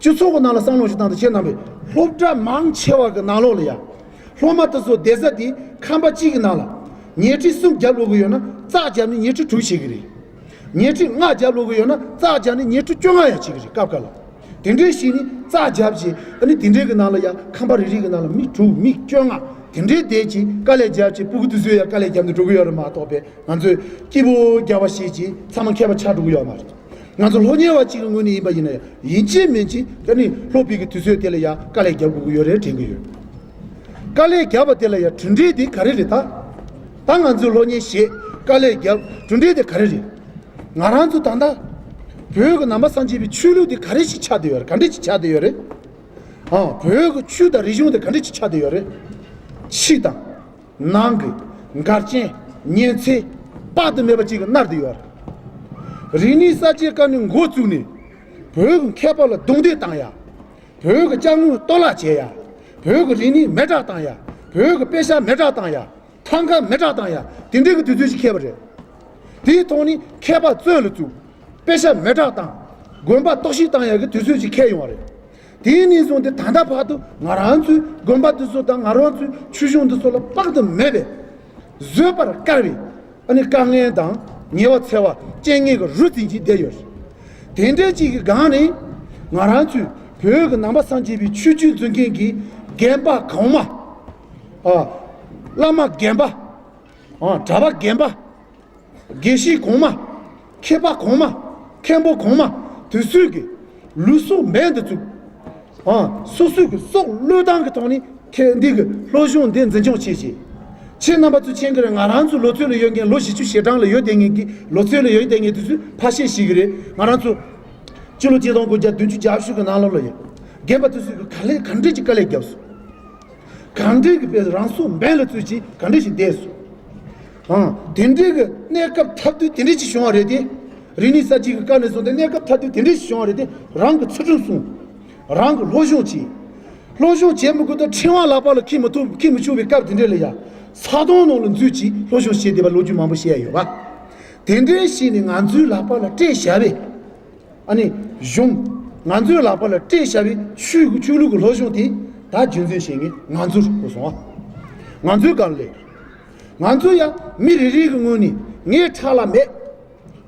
སྤྱི་ཚོགས་ཀྱི་ནང་ལ་བསམ་བློ་ཞིག་བཏང་དང་ཁྱེད་རྣམ་པས་སློབ་གྲྭ་མང་ཆེ་བ་གི་ནང་ལོགས་ལ་ཡ། སློབ་མ་དེ་ཚོ་བསྡད་ས་དེ་ཁང་པ་གཅིག་གི་ནང་ལ། ཉལ་ཁྲི་གསུམ་རྒྱབ་ལོག་གི་ཡོད་ན་རྩ་རྒྱབ་ནས་ཉལ་ཁྲི་དྲུག་བྱེད་ཀྱི་རེད། ཉལ་ཁྲི་ལྔ་རྒྱབ་ལོག་གི་ཡོད་ན་རྩ་རྒྱབ་ནས་ཉལ་ཁྲི་བཅོ་ལྔ་ཡང་བྱེད་ཀྱི་རེད་སྐབས་འགའ་ལ། དེ་འདྲའི་ཞིག་ནི་རྩ་རྒྱབ་བྱས་ཨ་ནི་དེ་འདྲའི་གི་ནང་ལ་ཡ་ཁང་པ་རེ་རེ་གི་ནང་ལ་མི་དྲུག་མི་བཅོ་ལྔ་དེ་འདྲའི་བསྡད་ཀྱི་དཀའ་ལས་རྒྱབ་བྱས་སྤུ་གུ་དེ་ཚོས་ཡ་དཀའ་ལས་རྒྱབ་ནས་འགྲོ་གི་ཡོད་རེད་མ་གཏོགས་པས། ང་ཚོས་སྐྱིད་པོ་རྒྱག་པ་ཞེས་ཀྱིས་ཚང་མ་མཁས་པ་ཆགས་འགྲོ་གི་ཡོད་མ་རེད། ང་ཚོ་སློབ་གཉེར་བ་གཅིག་གི་ངོས་ནས་ཡིན་པ་ཡིན་ན་ཡང་ཡིན་གཅིག་མིན་གཅིག་ད་ནི་སློབ་པའི་གི་དུས་ཚོད་དེ་ལ་ཡང་དཀའ་ལས་རྒྱབ་དགོས་ཀྱི་ཡོད་རེད་དྲན་གྱི་ཡོད། དཀའ་ལས་རྒྱབ་པ་དེ་ལ་ཡང་གྲུབ་འབྲས་དེ་ག་རེ་རེད་ད། ད་ང་ཚོས་སློབ་གཉེར་བྱེད་དཀའ་ལས་རྒྱབ་གྲུབ་འབྲས་དེ་ག་རེ་རེད། ང་རང་ཚོ་ད་ལྟ་བོད་ཀྱི་ནང་པ་སངས་རྒྱས་པའི་ཆོས་ལུགས་དེ་ག་རེ་ཞིག་ཆགས་བསྡད་ཡོད་རེད། ག་འདྲ་ཞིག་ཆགས་བསྡད་ཡོད་རེད། ཨང་། བོད་ཀྱི་ཆོས་དང་རིག་གཞུང་དེ་ག་འདྲ་ཞིག་ཆགས་བསྡད་ཡོད་རེད། ཕྱི་དང་། ནང་གི་འགལ་རྐྱེན་ཉེན་ཚན་དཔག་ཏུ་མེད་པ་ཅིག་གིས་མནར་བསྡད་ཡོད་རེད། རིག་གནས་གསར་བརྗེའི་སྐབས་ནས་འགོ་བཙུགས་ནས་བོད་ཀྱི་མཁས་པ་ལ་རྡུང་རྡེག་བཏང་ཡ། བོད་ཀྱི་ཅ་དངོས་གཏོར་བརླག་བྱས་ཡ། བོད་ཀྱི་རིག་གནས་མེ་སྲེག་བཏང་ཡ། བོད་ཀྱི་དཔེ་ཆ་མེ་སྲེག་བཏང་ཡ། ཐང་ག་མེ་སྲེག་བཏང་ཡ། དེ་འདྲའི་གི་དུས་ཚོད་ཅིག་འཁེལ་བ་རེད། དེའི་ཐོག་ནས་མཁས་པ་རྩོད་ལ་བཙུགས། དཔེ་ཆ་མེ་སྲེག་བཏང་། དགོན་པ་གཏོར་བཤིག་བཏང་ཡ་གི་དུས་ཚོད་ཅིག་འཁེལ་ཡོང་བ་རེད། དེའི་ནས་བཟུང་སྟེ་ད་ལྟ་བར་དུ་ང་རང་ཚོའི་དགོན་པ་འདི་ཚོ་དང་ང་རང་ཚོའི་ཆོས་གཞུང་འདི་ཚོ་ལ་དཔག་ཏུ་མེད་པའི་བཟོད་པར་དཀའ་བའི་ཨ་ནི་དཀའ་ངལ་དང་ཉེ་བ་འཚེ་བ་རྐྱེན་ངན་གྱི་རུ་འཛིན་གྱིས་བསྡད་ཡོད་རེད། དེ་འདྲ་ཅིག་གི་སྒང་ནས་ང་རང་ཚོས་བོད་ཀྱི་ནང་པ་སངས་རྒྱས་པའི་ཆོས་བརྒྱུད་འཛིན་མཁན་གྱི་རྒན་པ་གོང་མ། ཨ། བླ་མ་རྒན་པ། ཨ། གྲྭ་པ་རྒན་པ། དགེ་བཤེས་གོང་མ། མཁས་པ་གོང་མ། མཁན་པོ་གོང་མ་དེ་ཚོས་ཀྱི་ལུགས་སྲོལ་འབད་དུ་བཙུགས། ཨ། སོ་སོའི་གི་སྲོག་བློས་བཏང་གི་ཐོག་ནས་ཁྱེད་འདི་གི་སློབ་སྦྱོང་འདི་འཛིན་སྐྱོང་བྱེད་ཅིག་ཁྱེད་རྣམ་པ་ཚོ་མཁྱེན་གྱི་རེད། ང་རང་ཚོ་ལོ་ཚོད་ལ་ཡོད་མཁན་ལོ་བཞི་བཅུ་ཞེ་གྲངས་ལ་ཡོད་བསྡད་མཁན་གྱི་ལོ་ཚོད་ལ་ཡོད་བསྡད་མཁན་དེ་ཚོས་ཕར་བཤད་ཤེས་ཀྱི་རེད། ང་རང་ཚོ་སྤྱི་ལོ་ཆིག་སྟོང་དགུ་བརྒྱ་བདུན་ཅུ་གྱ་བཞི་གི་ནང་ལོགས་ལ་ཡོད། རྒན་པ་དེ་ཚོས་གི་ག་ལེ་ག་འདྲས་ཀྱི་དཀའ་ལས་བརྒྱབ་སོང་། གང་འདྲས་ཀྱི་དཔེ་རང་སྲོག་འབེན་ལ་བཙུགས་ཀྱིས་གང་འདྲས་ཤིག་བསྡད་སོང་། ཨང་། དེ་འདྲས་ཀྱི་གནས་སྐབས་ཐབས་དུས་དེ་འདྲས་ཅིག་བྱུང་བ་རེད་དེ། རིག་གནས་གསར་བརྗེ་གི་སྐབས་ནས་བཟུང་སྟེ་གནས་སྐབས་ཐབས་དུས་དེ་འདྲས་ཤིག་བྱུང་བ་རེད་དེ། རང་གི་ཚུལ་ཁྲིམས་སྲུང་། རང་གི་སློབ་སྦྱོང་བྱེད། སློབ་སྦྱོང་བྱེད་མི་དགོས་ད་ཕྲེང་བ་ལག་པ་ལ་འཁྱེར་མི་ཐུབ་འཁྱེར་མི་ཆོག་པའི་སྐབས་དེ་འདྲས་ལ་ཡ། ས་དོང་ནང་ལ་འཛུལ་གྱིས་སློབ་སྦྱོང་བྱེད་བསྡད་པ་ལོ་རྒྱུས་མང་པོ་བཤད་ཡོད་པ། དེ་འདྲས་ཤིག་ནས་ང་ཚོའི་ལག་པ་ལ་སྤྲད་བཞག་པས། ཨ་ནི། གཞུང་། ང་ཚོའི་ལག་པ་ལ་སྤྲད་བཞག་པའི་ཆོས་ཀྱི་ཆོས་ལུགས་ཀྱི་སློབ་སྦྱོང་དེ་ད་རྒྱུན་འཛིན་བྱེད་མཁན་ང་ཚོར་གོ་སོང་ཨ། ང་ཚོའི་སྒང་ལས། ང་ཚོ་ཡང་མི་རེ་རེ་གི་ངོས་ནས་ངའི་ཕྲག་ལ་མེད།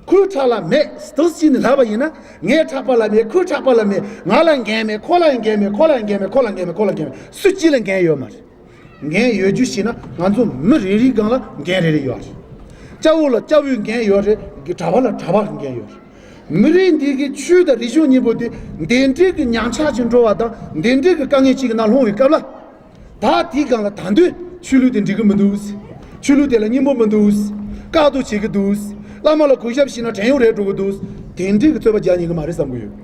ཁོའི་ཕྲག་ལ་མེད། སྟོབས་ཀྱིས་ནི་ལབ་པ་ཡིན་ན་ངའི་ཕྲག་པ་ལ་མེད། ཁོའི་ཕྲག་པ་ལ་མེད། ང་ལ་འགན་མེད། ཁོ་ལ་འགན་མེད། ཁོ་ལ་འགན་མེད། ཁོ་ལ་འགན་མེད། ཁོ་ལ་འགན་མེད། སུ་གཅིག་ལ་འགན་ཡོད་མ་རེད། འགན་ཡོད་རྒྱུ་ཞིག་ན་ང་ཚོ་མི་རེ་རེའི་སྒང་ལ་འགན་རེ་རེ་ཡོད་རེད། སྐྱ་བོ་ལ་སྐྱ་བོའི་འགན་ཡོད་རེད། གྲྭ་པ་ལ་གྲྭ་པའི་འགན་ཡོད་རེད། མི་རིགས་འདི་གི་ཆོས་དང་རིག་གཞུང་གཉིས་པོ་དེ་འདི་འདྲའི་གི་ཉམས་ཆག་ཅིག་འགྲོ་བ་དང་འདི་འདྲའི་གི་དཀའ་ངལ་ཅིག་གི་ནང་ལྷུང་བའི་སྐབས་ལ། ད་དེའི་སྒང་ལ་ད་དུང་ཆོས་ལུགས་དེ་འགྲིག་གི་མི་འདུག་ཆོས་ལུགས་དེ་ལ་སྙིང་པོ་མི་འདུག་བཀག་སྡོམ་བྱེད་ཀྱི་འདུག་བླ་མ་ལ་གུས་ཞབས་བྱས་ན་བྲན་གཡོག་རེད་འགྲོ་གི་འདུག་དེ་འདྲའི་གི་རྩོད་པ་རྒྱག་ཉན་གི་མ་རེད་བསམ་གི་ཡོད།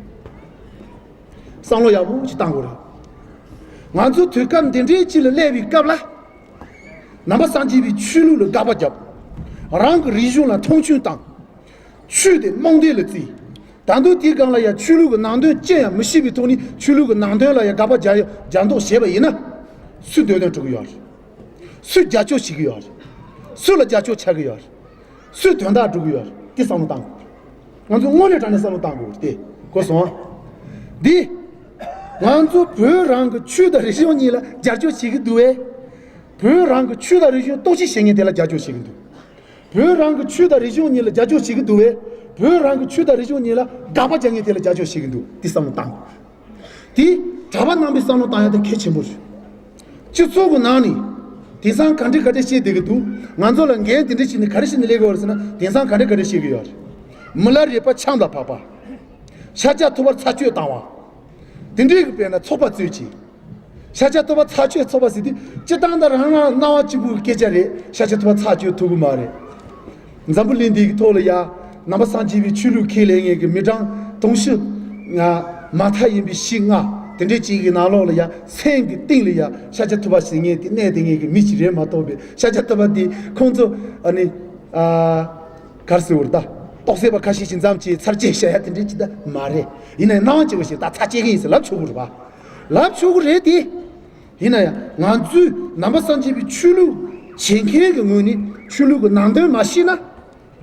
བསམ་བློ་ཡག་པོ་ཞིག་བཏང་དགོས་རེད། ང་ཚོ་དུས་སྐབས་འདི་འདྲའི་ཅིག་ལ་སླེབས་པའི་སྐབས་ལ། ནང་པ་སངས་རྒྱས་པའི་ཆོས་ལུགས་ལ་དགག་པ་བརྒྱབ། རང་གི་རིག་གཞུང་ལ་མཐོང་ཆུང་བཏང་། ཆོས་དེ་རྨོངས་དད་ལ་བརྩིས། ད་དུང་དེའི་སྒང་ལ་ཡང་ཆོས་ལུགས་ཀྱི་ནང་དོན་ཅི་ཡང་མི་ཤེས་པའི་ཐོག་ནས་ཆོས་ལུགས་ཀྱི་ནང་དོན་ལ་ཡང་དགག་པ་རྒྱག་རྒྱག་མདོག་བྱས་པ་ཡིན་ན། སུས་འདོད་དོན་སྒྲུབ་ཀྱི་ཡོད་རེད། སུས་རྒྱབ་སྐྱོར་བྱེད་ཀྱི་ཡོད་རེད། སུ་ལ་རྒྱབ་སྐྱོར་ཆགས་ཀྱི་ཡོད་རེད། སུས་དོན་དག་སྒྲུབ་ཀྱི་ཡོད་རེད། དེ་བསམ་བློ་བཏང་དགོས་རེད། ང་ཚོ་དངོས་གནས་དྲང་གནས་བསམ་བློ་བཏང་དགོས་རེད་དེ། གོ་སོང་ཨ། འདི། ང་ཚོ་བོད་རང་གི་ཆོས་དང་རིག་གཞུང་གཉིས་ལ་རྒྱབ་སྐྱོར་བྱེད་ཀྱི་འདུག་བས། བོད་རང་གི་ཆོས་དང་རིག་གཞུང་གཏོར་བཤིག་བྱེད་མཁན་དེ་ལ་རྒྱབ་སྐྱོར་བྱེད་ཀྱི་འདུག་བོད་རང་གི་ཆོས་དང་རིག་གཞུང་གཉིས་ལ་རྒྱབ་སྐྱོར་བྱེད་ཀྱི་འདུག་བས། བོད་རང་གི་ཆོས་དང་རིག་གཞུང་གཉིས་ལ་དགག་པ་རྒྱག་མཁན་དེ་ལ་རྒྱབ་སྐྱོར་བྱེད་ཀྱི་འདུག་དེ་བསམ་བློ་བཏང་དགོས། དེ་གྲྭ་པ་རྣམ་པས་བསམ་བློ་བཏང་ཡ་དེ་གལ་ཆེན་པོ་རེད། སྤྱི་ཚོགས་ཀྱི་ནང་ནས་དེང་སང་ག་འདྲ་ག་འདྲ་བཤད་བསྡད་ཀྱི་འདུག་ང་ཚོ་ལ་འགན་དེ་འདྲ་བྱས་ནས་ག་རེ་བྱས་ནས་སླེབས་ཀྱི་ཡོད་རེད་ཟེར་ན། དེང་སང་ག་འདྲ་ག་འདྲ་བཤད་ཀྱི་ཡོད་རེད། མི་ལ་རས་པ་ཆམ་ལ་བབས་པ། ཤཱཀྱ་ཐུབ་པར་ཚར་གཅོད་བཏང་བ། དེ་འདྲའི་གི་དཔེར་ན་ཚོགས་པ་རྩོད་ཅིང་། ཤཱཀྱ་ཐུབ་པ་ཚར་གཅོད་ཚོགས་པ་ཟེར་དུས་སྤྱིར་བཏང་ད་རང་རང་སྣང་བ་གཅིག་པུའི་སྐད་ཆ་རེད། ཤཱཀྱ་ཐུབ་པ་ཚར་གཅོད་ཐུབ་ཀྱི་མ་རེད། འཛམ་བུ་གླིང་འདིའི་ཐོག་ལ་ཡ། ནང་པ་སངས་རྒྱས་པའི་ཆོས་ལུགས་ཁས་ལེན་མཁན་གྱི་མི་གྲངས་དུང་ཕྱུར་ལྔ་མ་མཐའ་ཡིན་པའི་བཞི་ལྔ་དེ་འདྲའི་ཅིག་གི་ནང་ལོགས་ལ་ཡ། སེམས་ཀྱི་གཏིང་ལ་ཡ་ཤཱཀྱ་ཐུབ་པ་ཟེར་མཁན་དེ་གནས་དེ་མཁན་གྱི་མི་ཞིག་རེད་མ་གཏོགས་པའི་ཤཱཀྱ་ཐུབ་པ་དེ་ཁོང་ཚོ་ཨ་ནི། ཨ། ག་རེ་ཟེར་བ་རེད་ད། རྟོགས་སད་པ་ཁ་ཤས་ཤིག་མཚམས་ཀྱི་ཚར་གཅོད་བྱ་ཡ་དེ་འདྲའི་ཅིག་ད་མ་རེད། ཡིན་ན་ཡང་སྣང་བ་སྐྱེ་བ་ཞིག་ད་ཚར་གཅོད་མཁན་ཡིན་ཟེར་ལབ་ཆོག་གི་རེད་པ། ལབ་ཆོག་གི་རེད་དེ། ཡིན་ན་ཡང་ང་ཚོས་ནང་པ་སངས་རྒྱས་པའི་ཆོས་ལུགས་བྱེད་མཁན་གྱི་ངོས་ནས་ཆོས་ལུགས་ཀྱི་ནང་དོན་མ་ཤེས་ན་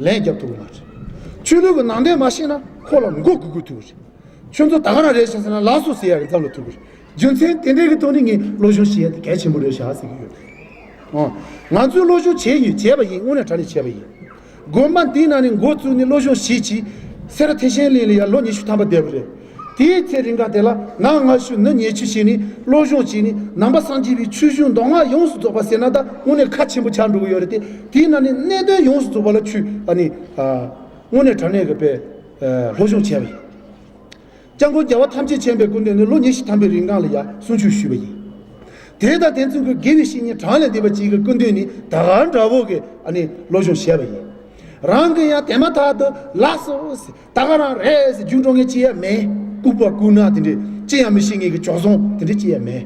ལན་རྒྱབ་ཐུབ་ཀྱི་མ་རེད། ཆོས་ལུགས་ཀྱི་ནང་དོན་མ་ཤེས་ན་ཁོ་ལ་མགོ་སྒུར་དགོས་ཐུག་གི་རེད། ཁྱོད་ཚོ་ད་ག་རང་རེད་ཤག་ཟེར་ན་ལགས་སོ་ཟེར་ཡག་གི་མཚམས་ལ་ཐུག་གི་རེད། རྒྱུ་མཚན་དེ་འདྲའི་གི་ཐོག་ནས་ངས་སློབ་སྦྱོང་བྱེད་ཡ་དེ་གལ་ཆེན་པོ་རེད་ཤག་ཟེར་གི་ཡོད། ཨོ། ང་ཚོས་སློབ་སྦྱོང་བྱས་ཡིན། བྱས་པ་ཡིན། དངོས་གནས་དྲང་གནས་བྱས་པ་ཡིན། དགོན་པ་འདིའི་ནང་ནས་འགོ་བཙུགས་ནས་སློབ་སྦྱོང་བྱེད་ཀྱི། སེ་ར་ཐེག་ཆེན་གླིང་ལ་ཡང་ལོ་ཉི་ཤུ་ཐམ་པ་བསྡད་པ་རེད། དེའི་ཚེ་རིང་ག་དེ་ལ་ན་ང་ཤུ་ནུ་ཉེ་ཆུ་བྱས་ནས་སློབ་སྦྱོང་བྱས་ནས་ནང་པ་སངས་རྒྱས་པའི་ཆོས་གཞུང་མདོ་སྔགས་ཡོངས་སུ་རྫོགས་པ་ཟེར་ན་ད་དངོས་གནས་ཁ་ཆེན་པོ་ཆགས་འགྲོ་གི་ཡོད་རེད་དེ། དེའི་ནང་ནས་གནད་དོན་ཡོངས་སུ་རྫོགས་པ་ལ་ཆོས་ཨ་ནི། དངོས་གནས་དྲང་གནས་ཀྱི་དཔེ། སློབ་སྦྱོང་བྱས་པ་ཡིན། སྐྱབས་མགོན་རྒྱལ་བ་ཐམས་ཅད་མཁྱེན་པའི་སྐུ་མདུན་ནས་ལོ་ཉི་ཤུ་ཐམ་པའི་རིང་གང་ལ་ཡང་གསུང་ཆོས་ཞུས་པ་ཡིན། དེ་དང་དེ་མཚུངས་ཀྱི་དགེ་བའི་བཤེས་གཉེན་གྲངས་ལས་འདས་པ་ཅིག་གི་སྐུ་མདུན་ནས་ད་ག་འདྲ་བོ་གི་ཨ་ནི་སློབ་སྦྱོང་བྱས་པ་ཡིན། རང་གི་ཡང་དེ་མ་ཐག་ཏུ་ལགས་སོ་ཟེར། ད་ག་རང་རེད་ཟེར་རྒྱུགས་འགྲོ་མཁན་ཅི་ཡང་མེད། ལྐུགས་པ་ལྐུགས་ནག་དེ་འདྲས་ཅི་ཡང་མི་ཤེས་མཁན་གྱི་བྱོལ་སོང་དེ་འདྲས་ཅི་ཡང་མེད།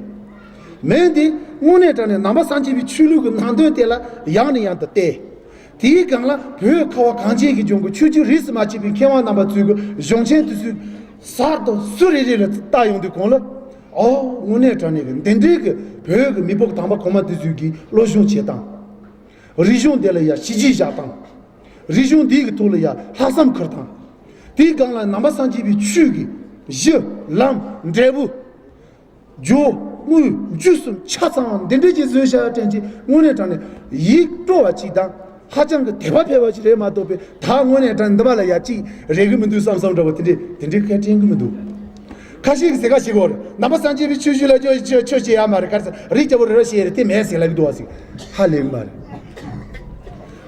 མེད་དེ་དངོས་གནས་དྲང་གནས་ནང་པ་སངས་རྒྱས་པའི་ཆོས་ལུགས་ཀྱི་ནང་དོན་དེ་ལ་ཡང་ནས་ཡང་དུ་བལྟས། དེའི་སྒང་ལ་བོད་ཁ་བ་གངས་ཅན་གྱི་ལྗོངས་ཀྱི་ཆོས་བརྒྱུད་རིས་སུ་མ་ཆད་པའི་མཁས་དབང་རྣམ་པ་ཚོའི་གི་གཞུང་ཆེན་དེ་ཚོའི་གསར་དུ་སུ་རེ་རེ་ལ་བལྟ་ཡོང་དུས་གོང་ལ། ཨོ་དངོས་གནས་དྲང་གནས་ཀྱི་འདི་འདྲའི་གི་བོད་ཀྱི་མི་ཕོ་དམ་པ་གོང་མ་དེ་ཚོའི་གི་སློབ་སྦྱོང་བྱེད་སྟངས། རིག་གཞུང་དེ་ལ་ཡ་གཞི་གཅིག་བཞག་སྟངས། རིག་གཞུང་འདིའི་གི་ཐོག་ལ་ཡ་ལྷག་བསམ་འཁུར་སྟངས། དེའི་སྒང་ལ་ནང་པ་སངས་རྒྱས་པའི་ཆོས་ཀྱི་གཞི་ལམ་འབྲས་བུ། སྦྱོར་དངོས་རྒྱུ་གསུམ་ཆ་ཚང་འདི་འདྲ་ཅིག་བཟོས་བཞག་དྲན་གྱི་དངོས་གནས་དྲང་གནས་ཡིད་སྤྲོ་བ་ཅིག་དང་ཧ་ཅང་གི་དད་པ་འཕེལ་བ་ཅིག་རེད་མ་གཏོགས་པའི་ད་དངོས་གནས་དྲང་འདི་པ་ལ་ཡ་ཅིག་རེག་གི་མི་འདུག་བསམ་བསམ་འདྲ་བོ་དེ་འདྲས་དེ་འདྲས་སྐད་དྲན་གི་མི་འདུག་ཁ་ཤས་ཀྱིས་ཟེར་ཁ་ཞིག་གོ་རེད། ནང་པ་སངས་རྒྱས་པའི་ཆོས་བརྒྱུད་ལ་ཆོས་ཆོས་བྱེད་ཡ་མ་རེད། ག་རེ་ཟེར་རིགས་རྒྱ་བོ་རེ་རེ་བཤད་རེད། དེ་མེད་ཟེར་ལབ་ཀྱི་འདུག་བ་ཟིག་ཧ་ལས་གི་མ་རེད།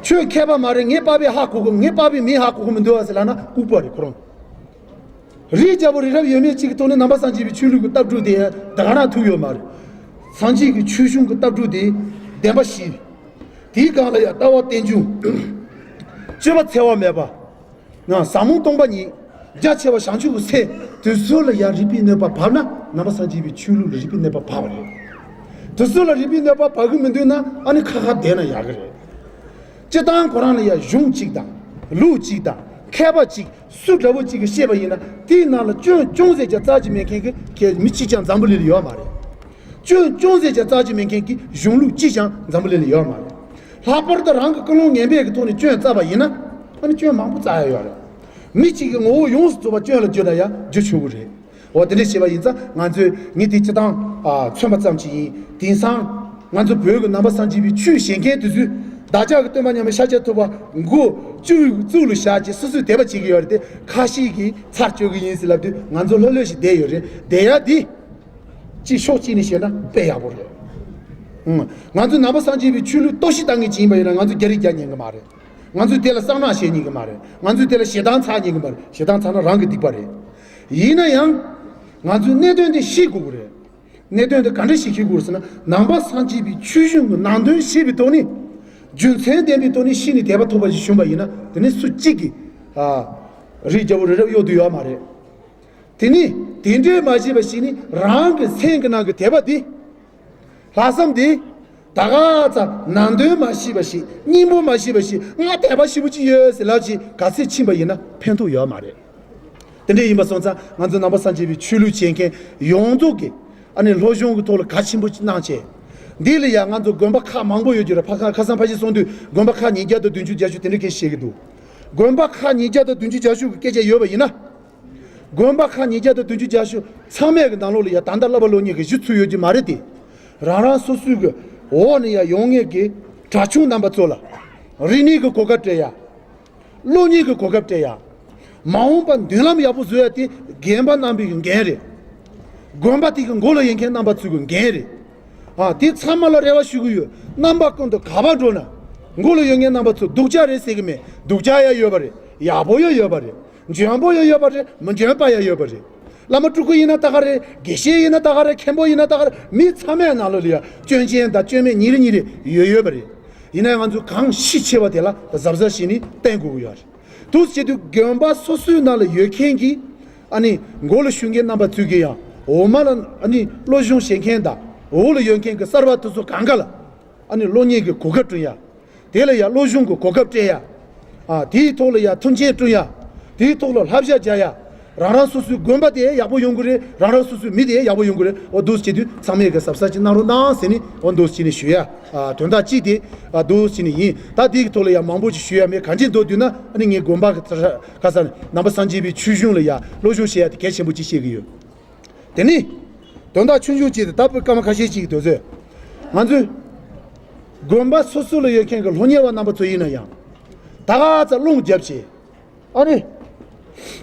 ཆོས་མཁས་པ་མ་རེད། ངའི་པ་ཕས་ཧ་གོ་གི་ངའི་པ་ཕས་མི་ཧ་གོ་གི་མི་འདུག་བ་ཟེར་ལབ་ན་ལྐུགས་པ་རེད་ཁོ་རང་། རིའི་རྒྱལ་པོ་རི་རབ་ཡོད་མེད་གཅིག་གི་ཐོག་ནས་ནང་པ་སངས་རྒྱས་པའི་ཆོས་ལུགས་ཀྱི་ལྟ་གྲུབ་དེ་ད་ག་རང་ཐུག་ཡོད་མ་རེད། སངས་རྒྱས་ཀྱི་ཆོས་གཞུང་གི་ལྟ་གྲུབ་དེ་བདེན་པ་བཞི། དེའི་སྒང་ལ་ཡང་ལྟ་བ་རྟེན་འབྱུང་། སྤྱོད་པ་འཚེ་བ་མེད་པ། ཟབ་མོ་སྟོང་པ་ཉིད། རྒྱ་ཆེ་བ་བྱང་ཆུབ་ཀྱི་སེམས། དེ་ཚོ་ལ་ཡང་རིག་པའི་གནོད་པ་བབས་ན་ནང་པ་སངས་རྒྱས་པའི་ཆོས་ལུགས་ལ་རིག་པའི་གནོད་པ་བབས་པ་རེད། དེ་ཚོ་ལ་རིག་པའི་གནོད་པ་བབས་ཀྱི་མི་འདུག་ན་ཨ་ནི་ཁ་ཁ་བསྡད་ན་ཡག་གི་རེད། སྤྱིར་བཏང་ཁོ་རང་ལ་ཡང་གཞུང་གཅིག་དང་། ལུགས་གཅིག་དང་། མཁས་པ་གཅིག་སུ་འདྲ་བོ་གཅིག་གིས་བཤད་པ་ཡིན་ན་དེའི་ནང་ལ་སྐྱོན་ཅུང་ཟད་ཀྱང་རྩ་ཆེ་མེད་མཁན་གྱི་མི་གཅིག་ཀྱང་འཛམ་བུ་གླིང་ལ་ཡོད་མ་རེད། སྐྱོན་ཅུང་ཟད་ཀྱང་རྩ་ཆེ་མེད་མཁན་གྱི་གཞུང་ལུགས་གཅིག་ཀྱང་འཛམ་བུ་གླིང་ལ་ཡོད་མ་རེད། ལྷག་པར་དུ་རང་གི་ཀུན་སློང་ངན་པའི་གི་ཐོག་ནས་སྐྱོན་བཙལ་བ་ཡིན་ན་ཨ་ནི་སྐྱོན་མང་པོ་བཙལ་ཡ་ཡོད་རེད། མི་གཅིག་གི་ངོ་བོ་ཡོངས་སུ་རྫོགས་པ་སྐྱོན་ལ་བརྗོད་ན་ཡང་བརྗོད་ཆོག་གི་རེད། འོ་དེ་འདྲ་བྱས་པ་ཡིན་ཙང་ང་ཚོས་ངས་དེ་སྤྱིར་བཏང་ཨ་མཚོན་པ་ཙམ་ཅིག་ཡིན། དེང་སང་ང་ཚོ་བོད་ཀྱི་ནང་པ་སངས་རྒྱས་པའི་ཆོས་བཤད་མཁན་དེ་ཚོས་བདག་ཅག་གི་སྟོན་པ་མཉམ་མེད་ཤཱཀྱ་ཐུབ་པ་མགོ་བཅུ་གཙུག་ལ་བཞག་ཅིག་སོ་སོས་དད་པ་བྱེད་ཀྱི་ཡོད་རེད་དེ། ཁ་ཤས་ཀྱིས་ཚར་གཅོད་ཀྱི་ཡིན་ཟེར་ལབ་དུས་ང་ཚོ་ལྷོད་ལྷོད་ཞིག་བསྡད་ཡོད་རེད། བསྡད་ཡ་དེ་ཅིག་ཕྱོགས་གཅིག་ནས་བཤད་ན་དཔེ་ཡག་པོ་རེད། ཨང་། ང་ཚོ་ནང་པ་སངས་རྒྱས་པའི་ཆོས་ལུགས་གཏོར་བཤིག་བཏང་མཁན་ཅིག་ཡིན་པ་ཡིན་ན་ང་ཚོ་རྒྱ་རིགས་རྒྱག་ཉན་གི་མ་རེད། ང་ཚོས་དེ་ལ་གསང་སྔགས་བཤད་ཉན་གི་མ་རེད། ང་ཚོས་དེ་ལ་ཞེ་སྡང་ཚ་ཉན་གི་མ་རེད། ཞེ་སྡང་ཚ་ན་རང་གི་སྡིག་པ་རེད། ཡིན་ན་ཡང་། ང་ཚོས་གནད་དོན་དེ་ཤེས་དགོས་ཀྱི་རེད། གནད་དོན་དེ་ག་འདྲ་ཞིག་ཤེས་དགོས་ཟེར་ན་ནང་པ་སངས་རྒྱས་པའི་ཆོས་གཞུང་གི་ནང་དོན་ཤེས་པའི་ཐོག་ནས། རྒྱུ་མཚན་ལྡན་པའི་ཐོག་ནས་ཤེས་ནས་དད་པ་ཐོབ་པ་ཞིག་བྱུང་བ་ཡིན་ན་དེ་ནི་སུ་གཅིག་གིས། ཨ། རིའི་རྒྱལ་པོ་རི་རབ་གཡོལ་དུ་ཡོད་མ་རེད། དེ་ནི་དེ་འདྲའི་མ་བྱས་པ་ཞིག་ནི་རང་གི་སེམས་ཀྱི་ནང་གི་དད་པ་དེ། ལྷག་བསམ་དེ། ད་ག་ཙམ་ནང་དོན་མ་ཤེས་པ་ཞིག་སྙིང་པོ་མ་ཤེས་པ་ཞིག་ང་དད་པ་ཞེ་པོ་ཅིག་ཡོད་ཟེར་ལབ་ཅིག་ག་ཚོད་ཕྱིན་པ་ཡིན་ན་ཕན་ཐོགས་ཡོད་མ་རེད། དེ་འདྲ་ཡིན་པ་སོང་ཙང་ང་ཚོ་ནང་པ་སངས་རྒྱས་པའི་ཆོས་ལུགས་བྱེད་མཁན་ཡོངས་རྫོགས་ཀྱིས་ཨ་ནི་སློབ་སྦྱོང་གི་ཐོག་ལ་གལ་ཆེན་པོ་གནང་བྱས། འདི་ལ་ཡང་ང་ཚོ་དགོན་པ་ཁག་མང་པོ་ཡོད་ཀྱི་རེད། ཕ་ཁ་ཁ་སང་ཕ་གཞིས་གསུང་དུས་དགོན་པ་ཁག་ཉིས་བརྒྱ་དང་བདུན་ཅུ་བརྒྱད་ཅུ་དེ་འདྲ་སྐད་ཆ་བཤད་ཀྱི་འདུག་དགོན་པ་ཁག་ཉིས་བརྒྱ་དང་བདུན་ཅུ་བརྒྱད་ཅུ་གི་སྐད་ཆ་ཡོད་པ་ཡིན་ན། དགོན་པ་ཁག་ཉིས་བརྒྱ་དང་བདུན་ཅུ་བརྒྱད་ཅུ་ཚང་མའི་གི་ནང་ལོགས་ལ་ཡ་ད་ལྟ་བསླབ་པ་སློབ་གཉེར་གི་གཞི་ཚུད་ཡོད་ཀྱི་མ་རེད་དེ། རང་རང་སོ་སོའི་གི་འོག་ནས་ཡ་ཡོང་མཁན་གི་གྲྭ་ཆུང་རྣམ་པ་ཚོ་ལ་རིག་གནས་གི་གོ་སྐབས་སྤྲད་ཡ། སློབ་གཉེར་གི་གོ་སྐབས་སྤྲད་ཡ། མ་འོངས་པ་མདུན་ལམ་ཡག་པོ་བཟོ་ཡ་དེ་རྒན་པ་རྣམ་པའི་གི་འགན་རེད། དགོན་པ་དེ་གི་མགོ་ལ་ཡོད་མཁན་རྣམ་པ་ཚོའི་གི་འགན་རེད། ཨ། དེ་ཚང་མ་ལ་རེ་བ་ཞུ་གི་ཡོད། རྣམ་པ་ཀུན་ཏུ་ག་པར་འགྲོ་ན། མགོ་ལ་ཡོད་མཁན་རྣམ་པ་ཚོ་སྡུག་ཅག་རེད་ཟེར་གི་མེད། སྡུག་ཅག་ཡང་ཡོད་པ་རེད། ཡག་པོ་ཡང་ཡོད་པ་རེད། འཇོན་པོ་ཡང་ཡོད་པ་རེད། མི་འཇོན་པ་ཡང་ཡོད་པ་རེད། བླ་མ་སྤྲུལ་སྐུ་ཡིན་ན་ད་ག་རེད། དགེ་བཤེས་ཡིན་ན་ད་ག་རེད། མཁན་པོ་ཡིན་ན་ད་ག་རེད། མི་ཚང་མའི་ནང་ལོགས་ལ་ཡང་སྐྱོན་ཅན་དང་སྐྱོན་མེད་གཉིས་རེ་གཉིས་རེ་ཡོད་ཡོད་པ་རེད། ཡིན་ན་ཡང་ང་ཚོས་གང་ཤས་ཆེ་བ་དེ་ལ་གཟབ་གཟབ་བྱས་ནས་བསྟེན་དགོས་ཀྱི་ཡོད་རེད། འདུག་སེ་བྱེད་དུས་དགོན་པ་སོ་སོའི་ནང་ལ་ཡོད་མཁན་གྱི་ཨ་ནི་མགོ་ལ་ཞུགས་མཁན་རྣམ་པ་ཚོས་ཀྱི་ཡང་འོག་མ་ལ་ཨ་ནི་སློབ་སྦྱོང་བྱེད་མཁན་དང་འོག་ལ་ཡོད་མཁན་གྱི་གསར་བ་དེ་ཚོ་གང་ག་ལ་ཨ་ནི་སློབ་གཉེར་གྱི་གོ་སྐབས་བསྐྲུན་ཡ། དེ་ལ་ཡང་སློབ་སྦྱོང་གི་གོ་སྐབས་སྤྲད་ཡ། ཨ། དེའི་ཐོག་ལ་ཡང་མཐུན་རྐྱེན་བསྐྲུན་ཡ། དེའི་ཐོག་ལ་བསླབ་བྱ་སྦྱར་ཡ། རང་རང་སོ་སོའི་དགོན་པ་དེ་ཡག་པོ་ཡོང་གི་རེད། རང་རང་སོ་སོའི་མི་དེ་ཡག་པོ་ཡོང་གི་རེད། འོ་འདུག་སེ་བྱེད་དུས་ཚང་མས་གི་གཟབ་གཟབ་ཅིག་གནང་རོགས་གནང་ཟེར་ནས་འོ་འདུག་སེ་བྱས་ནས་ཞུ་ཡ། ཨ། དོན་དག་གཅིག་དེ། ཨ། འདུག་སེ་བྱས་ནས་ཡིན། ད་དེའི་ཐོག་ལ་ཡང་མང་པོ་ཅིག་ཞུ་ཡ་མེད། གང་ཅི་འདུག་བསྡུས་ན་ཨ་ནི་ངས་དགོན་པ་གི་ཁ་སང་ནང་པ་སངས་རྒྱས་པའི་ཆོས་གཞུང་ལ་ཡ་སློབ་སྦྱོང་བྱེད་ཡ་དེ་གལ་ཆེན་པོ་ཅིག་བཤད་གི་ཡོད། དེ་ནི། དོན་དག་ཆུང་ཆུང་གཅིག་དེ་ད་བུ་སྐར་མ་ཁ་ཤས་ཅིག་དུས་ཚོད། ང་ཚོས། དགོན་པ་སོ་སོ་ལ་ཡོད་མཁན་གྱི་སློབ་གཉེར་བ་རྣམ་པ་ཚོ་ཡིན་ན་ཡང་། ད་ག་ཚ་རླུང་རྒྱབ་བྱས། ཨ་ནི།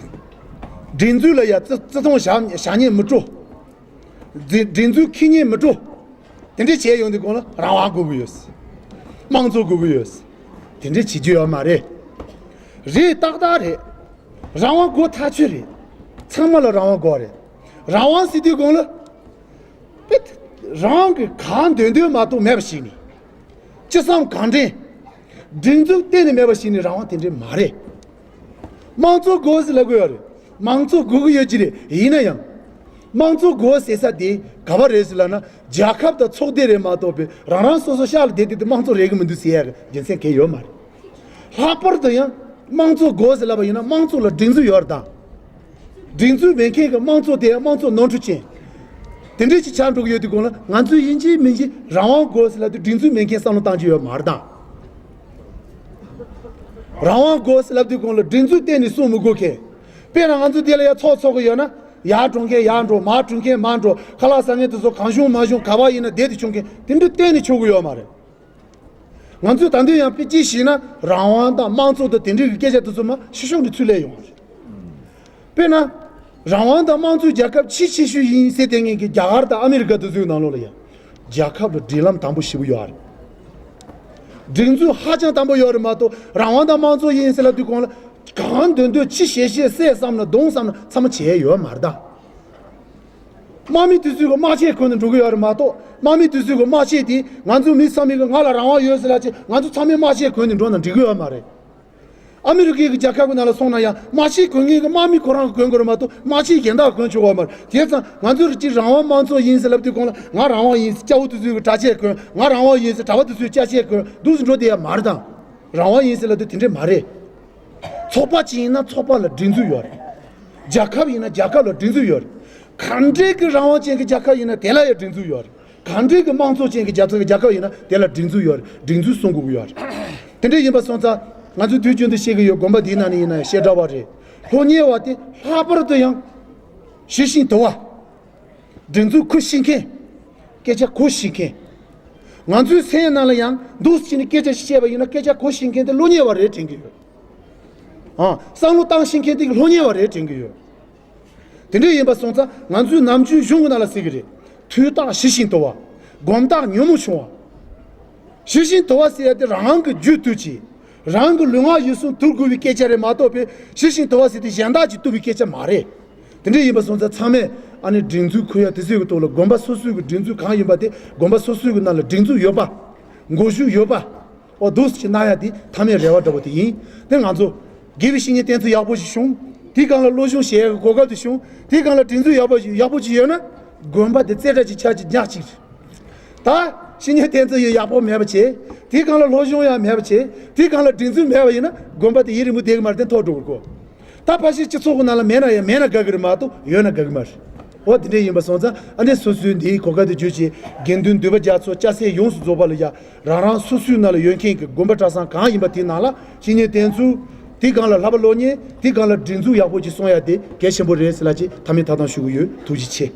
སྒྲིག་འཛུགས་ལ་ཡ་བརྩི་བརྩི་མཐོང་བཞག་བཞག་ཉེན་མི་སྤྲོ། སྒྲིག་སྒྲིག་འཛུགས་འཁྱེར་ཉེན་མི་སྤྲོ། དེ་འདྲས་བྱས་ཡོང་དུས་གོང་ལ་རང་དབང་དགོས་ཀྱི་ཡོད། དམངས་གཙོ་དགོས་ཀྱི་ཡོད། དེ་འདྲས་བྱེད་རྒྱུ་ཡོད་མ་རེད། རེད། ཏག་ཏག་རེད། རང་དབང་དགོས་ཐག་ཆོད་རེད། ཚང་མ་ལ་རང་དབང་དགོས་རེད། རང་དབང་ཟེར་དུས་གོང་ལ། པེ། རང་གི་གང་འདོད་འདོད་མ་གཏོགས་མེད་པ་ཞིག་ནི། ཅི་བསམ་གང་དྲན། སྒྲིག་འཛུགས་གཏན་ནས་མེད་པ་ཞིག་ནི་རང་དབང་དེ་འདྲས་མ་རེད། དམངས་གཙོ་དགོས་ཟེར་ལབ་གི་ཡོད་རེད། དམངས་གཙོ་དགོས་ཀྱི་ཡོད་ཀྱི་རེད། ཡིན་ན་ཡང་། དམངས་གཙོ་དགོས་ཟེར་ས་དེ་ག་པ་རེད་ཟེར་ལབ་ན་རྒྱལ་ཁབ་དང་ཚོགས་སྡེ་རེད་མ་གཏོགས་པའི་རང་རང་སོ་སོ་ཤག་ལ་བསྡད་དེ་དེ་དམངས་གཙོ་རེད་གི་མི་འདུག་ཟེར་ཡ་གི་རྒྱུ་མཚན་གང་ཡང་ཡོད་མ་རེད། ལྷག་པར་དུ་ཡང་དམངས་གཙོ་དགོས་ཟེར་ལབ་པ་ཡིན་ན་དམངས་གཙོ་ལ་སྒྲིག་འཛུགས་ཡོད་རེད་དང་། སྒྲིག་འཛུགས་མེད་མཁན་གྱི་དམངས་གཙོ་དེ་དམངས་གཙོ་ནོར་འཁྲུལ་ཅན། དེ་འདྲས་ཅིག་ཆགས་འགྲོ་གི་ཡོད་དུས་གོང་ལ་ང་ཚོས་ཡིན་གཅིག་མིན་གཅིག་རང་དབང་དགོས་ཟེར་ལབ་དུས་སྒྲིག་འཛུགས་མེད་མཁན་བསམ་བློ་བཏང་རྒྱུ་ཡོད་མ་རེད་དང་། རང་དབང་དགོས་ཟེར་ལབ་དུས་གོང་ལ་སྒྲིག་འཛུགས་གཏན་ནས་གསུང་མི་དགོས་མཁན། དཔེར་ན་ང་ཚོ་འདི་ལ་ཡ་ཚོགས་ཚོགས་གི་ཡོད་ན་ཡར་འགྲོ་མཁན་ཡར་འགྲོ། མར་འགྲོ་མཁན་མར་འགྲོ། ཁ་ལག་ཟ་མཁན་དེ་ཚོ་གང་བྱུང་མང་བྱུང་ག་པར་ཡིན་ན་བསྡད་དེ་བྱུང་མཁན་དེ་འདྲ་གཏན་ནས་ཆོག་གི་ཡོད་མ་རེད། ང་ཚོས་ད་དུང་ཡང་དཔེ་ཅིག་ཞུས་ན་རང་དབང་དང་དམངས་གཙོ་དང་དེ་འདྲའི་གི་སྐད་ཆ་དེ་ཚོ་མ་ཤི་ཤོང་གི་ཚུལ་ལས་ཡོང་བ་རེད། དཔེར་ན། རང་དབང་དང་དམངས་གཙོའི་རྒྱལ་ཁབ་ཆེས་ཆེ་ཤོས་ཡིན་ཟེར་བསྡད་མཁན་གྱི་རྒྱ་གར་དང་ཨ་མི་རི་ཀ་དེ་ཚོའི་ནང་ལོགས་ལ་ཡང་རྒྱལ་ཁབ་ལ་སྒྲིག་ལམ་དམ་པོ་ཞེ་པོ་ཡོད་རེད། སྒྲིག་འཛུགས་ཧ་ཅང་དམ་པོ་ཡོད་རེད་མ་གཏོགས་རང་དབང་དང་དམངས་གཙོ་ཡིན་ཟེར་ལབ་དུས་གོང་ལ་ གང་འདོད་འདོད་ཅི་བྱེད་བྱེད་བསད་བསམ་ན་རྡུང་བསམ་ན་ཚང་མ་བྱས་ཡོད་མ་རེད་ད། དམག་མི་དེ་ཚོས་གི་དམག་ཆས་གོན་ནས་འགྲོ་གི་ཡོད་རེད་མ་གཏོགས། དམག་མི་དེ་ཚོས་གི་དམག་ཆས་དེ་ང་ཚོ་མི་ཚང་མས་གི་ང་ལ་རང་དབང་ཡོད་ཟེར་ལབ་བྱས་ང་ཚོ་ཚང་མས་དམག་ཆས་གོན་ནས་འགྲོ་ན་འགྲིག་གི་ཡོད་མ་རེད། ཨ་མི་རི་ཀའི་གི་རྒྱལ་ཁབ་གི་ནང་ལ་སོང་ན་ཡང་དམག་ཆས་གོན་མཁན་གི་དམག་མི་ཁོ་རང་གི་གོན་དགོས་རེད་མ་གཏོགས་དམག་ཆས་གཞན་དག་གོན་ཆོག་གི་ཡོད་མ་རེད། དེ་ཙང་ང་ཚོ་རི་ཅི་རང་དབང་དམངས་གཙོ་ཡིན་ཟེར་ལབ་དུས་གོང་ལ་ང་རང་དབང་ཡིན་ཟེར་སྐྱ་བོ་དེ་ཚོས་གི་གྲྭ་ཆས་གོན། ང་རང་དབང་ཡིན་ཟེར་གྲྭ་པ་དེ་ཚོས་སྐྱ་ཆས་གོན་འདུག་སེ་འགྲོ་བསྡད་ཡ་མ་རེད་ད། རང་དབང་ཡིན་ཟེར་ལབ་དུས་དེ་འདྲས་མ་རེད། ཚོགས་པ་ཅིག་ཡིན་ན་ཚོགས་པ་ལ་སྒྲིག་འཛུགས་ཡོད་རེད། རྒྱལ་ཁབ་ཡིན་ན་རྒྱལ་ཁབ་ལ་སྒྲིག་འཛུགས་ཡོད་རེད། ག་འདྲས་ཀྱི་རང་དབང་ཅན་གྱི་རྒྱལ་ཁབ་ཡིན་ན་དེ་ལ་ཡང་སྒྲིག་འཛུགས་ཡོད་རེད། ག་འདྲས་ཀྱི་དམངས་གཙོ་ཅན་གྱི་རྒྱལ་ཁབ་རྒྱལ་ཁབ་ཡིན་ན་དེ་ལ་སྒྲིག་འཛུགས་ཡོད་རེད། སྒྲིག་འཛུགས་སྲུང་དགོས་ཀྱི་ཡོད་རེད། དེ་འདྲས་ཡིན་པ་སོང་ཙང་ང་ཚོས་དུས་རྒྱུན་དུ་བཤད་ཀྱི་ཡོད། དགོན་པ་འདིའི་ནང་ནས་ཡིན་ན་ཡང་བཤད་གྲྭ་བ་རེད། སློབ་གཉེར་བ་དེ་ལྷག་པར་དུ་ཡང་ཞི་ཞིང་དུལ་བ། སྒྲིག་འཛུགས་གུ་ཤེས་མཁན། སྐད་ཆ་གོ་ཤེས་མཁན། ང་ཚོའི་སེམས་ནང་ལ་ཡང་འདུག་སེ་བྱས་ནས་སྐད་ཆ་ཞིག་བཤད་པ་ཡིན་ན་སྐད་ཆ་གོ་ཤེས་མཁན་དེ་སློབ་གཉེར་བ་རེད་དྲན་གྱི་ཡོད། ཨང་། བསམ་བློ་བཏང་ཤེས་མཁན་དེ་སློབ་གཉེར་བ་རེད་དྲན་གྱི་ཡོད། དེ་འདྲ་ཡིན་པ་སོང་ཙང་ང་ཚོའི་ནམ་རྒྱུན་གཞུང་གི་ནང་ལ་ཟེར་གྱི་རེད། ཐོས་རྟགས་ཞི་ཞིང་དུལ་བ། སྒོམ་རྟགས་ཉོན་མོངས་ཆུང་བ། ཞི་ཞིང་དུལ་བ་ཟེར་ཡ་དེ་རང་གི་རྒྱུད་བཏུལ་གྱིས། རང་གི་ལུས་ངག་ཡིད་གསུམ་བཏུལ་དགོས་པའི་སྐད་ཆ་རེད་མ་གཏོགས་པའི་ཞི་ཞིང་དུལ་བ་ཟེར་དེ་གཞན་དག་ཅིག་བཏུལ་བའི་སྐད་ཆ་མ་རེད། དེ་འདྲ་ཡིན་པ་སོང་ཙང་ཚང་མས་ཨ་ནི་སྒྲིག་འཛུགས་ཁུར་ཡ་དེ་ཚོའི་གི་ཐོག་ལ་དགོན་པ་སོ་སོའི་གི་སྒྲིག་འཛུགས་གང་ཡིན་པ་དེ་དགོན་པ་སོ་སོའི་གི་ནང་ལ་སྒྲིག་འཛུགས་ཡོད་པ། འགོ་བཞུགས་ཡོད་པ། འོ་འདུག་སེ་གནང་ཡ་དེ་མཐའ་མའི་རེ་བ་འདྲ་བོ་དེ་ཡིན། དེ་ང་ཚོ་དགེ་བའི་བཤེས་གཉེན་བསྟེན་ཚུལ་ཡག་པོ་ཞིག་བྱུང་། དེའི་སྒང་ལ་སློབ་སྦྱོང་བྱེད་ཡ་གི་གོ་སྐབས་དེ་བྱུང་། དེའི་སྒང་ལ་སྒྲིག་འཛུགས་ཡག་པོ་ཞིག་ཡག་པོ་ཅིག་ཡོད་ན་དགོན་པ་དེ་རྩེ་གྲ་ཅིག་ཆགས་ཅིག་ཉག་ཅིག་རེད། ད་བཤེས་གཉེན་བསྟེན་ཚུལ་ཡག་པོ་མེད་པ་བྱས། དེའི་སྒང་ལ་སློབ་སྦྱོང་ཡང་མེད་པ་བྱས། དེའི་སྒང་ལ་སྒྲིག་འཛུགས་མེད་པ་ཡིན་ན་དགོན་པ་དེ་ཡུན་རིང་པོ་བསྡད་གི་མ་རེད། དེ་འཐོར་འགྲོ་གི་རེད་གོ། ད་ཕལ་ཆེར་སྤྱི་ཚོགས་ཀྱི་ནང་ལ་མེད་ན་ཡང་མེད་ན་དགའ་གི་རེད་མ་གཏོགས་ཡོད་ན་དགའ་གི་མ་རེད། འོ་དེ་འདྲ་ཡིན་པ་སོང་ཙང་ཨ་ནི་སོ་སོའི་འདིའི་གོ་སྐབས་དེ་བརྒྱུད་བྱས་དགེ་འདུན་འདུས་པ་རྒྱ་མཚོ་སྐྱ་སེར་ཡོངས་སུ་རྫོགས་པ་ལ་ཡ་རང་རང་སོ་སོའི་ནང་ལ་ཡོད་མཁན་གྱི་དགོན་པ་གྲྭ་ཚང་གང་ཡིན་པ་དེའི་ནང་ལ་བཤེས་གཉེན་བསྟེན་ཚུལ། དེའི་སྒང་ལ་བསླབ་པ་སློབ་གཉེར། དེའི་སྒང་ལ་སྒྲིག་འཛུགས་ཡག་པོ་ཅིག་སྲུང་ཡ་དེ་གལ་ཆེན་པོ་རེད་ཟེར་ལབ་ཅིག་མཐའ་མའི་ཐོག་དང་ཞུ་གི་ཡོད། ཐུགས་རྗེ་ཆེ།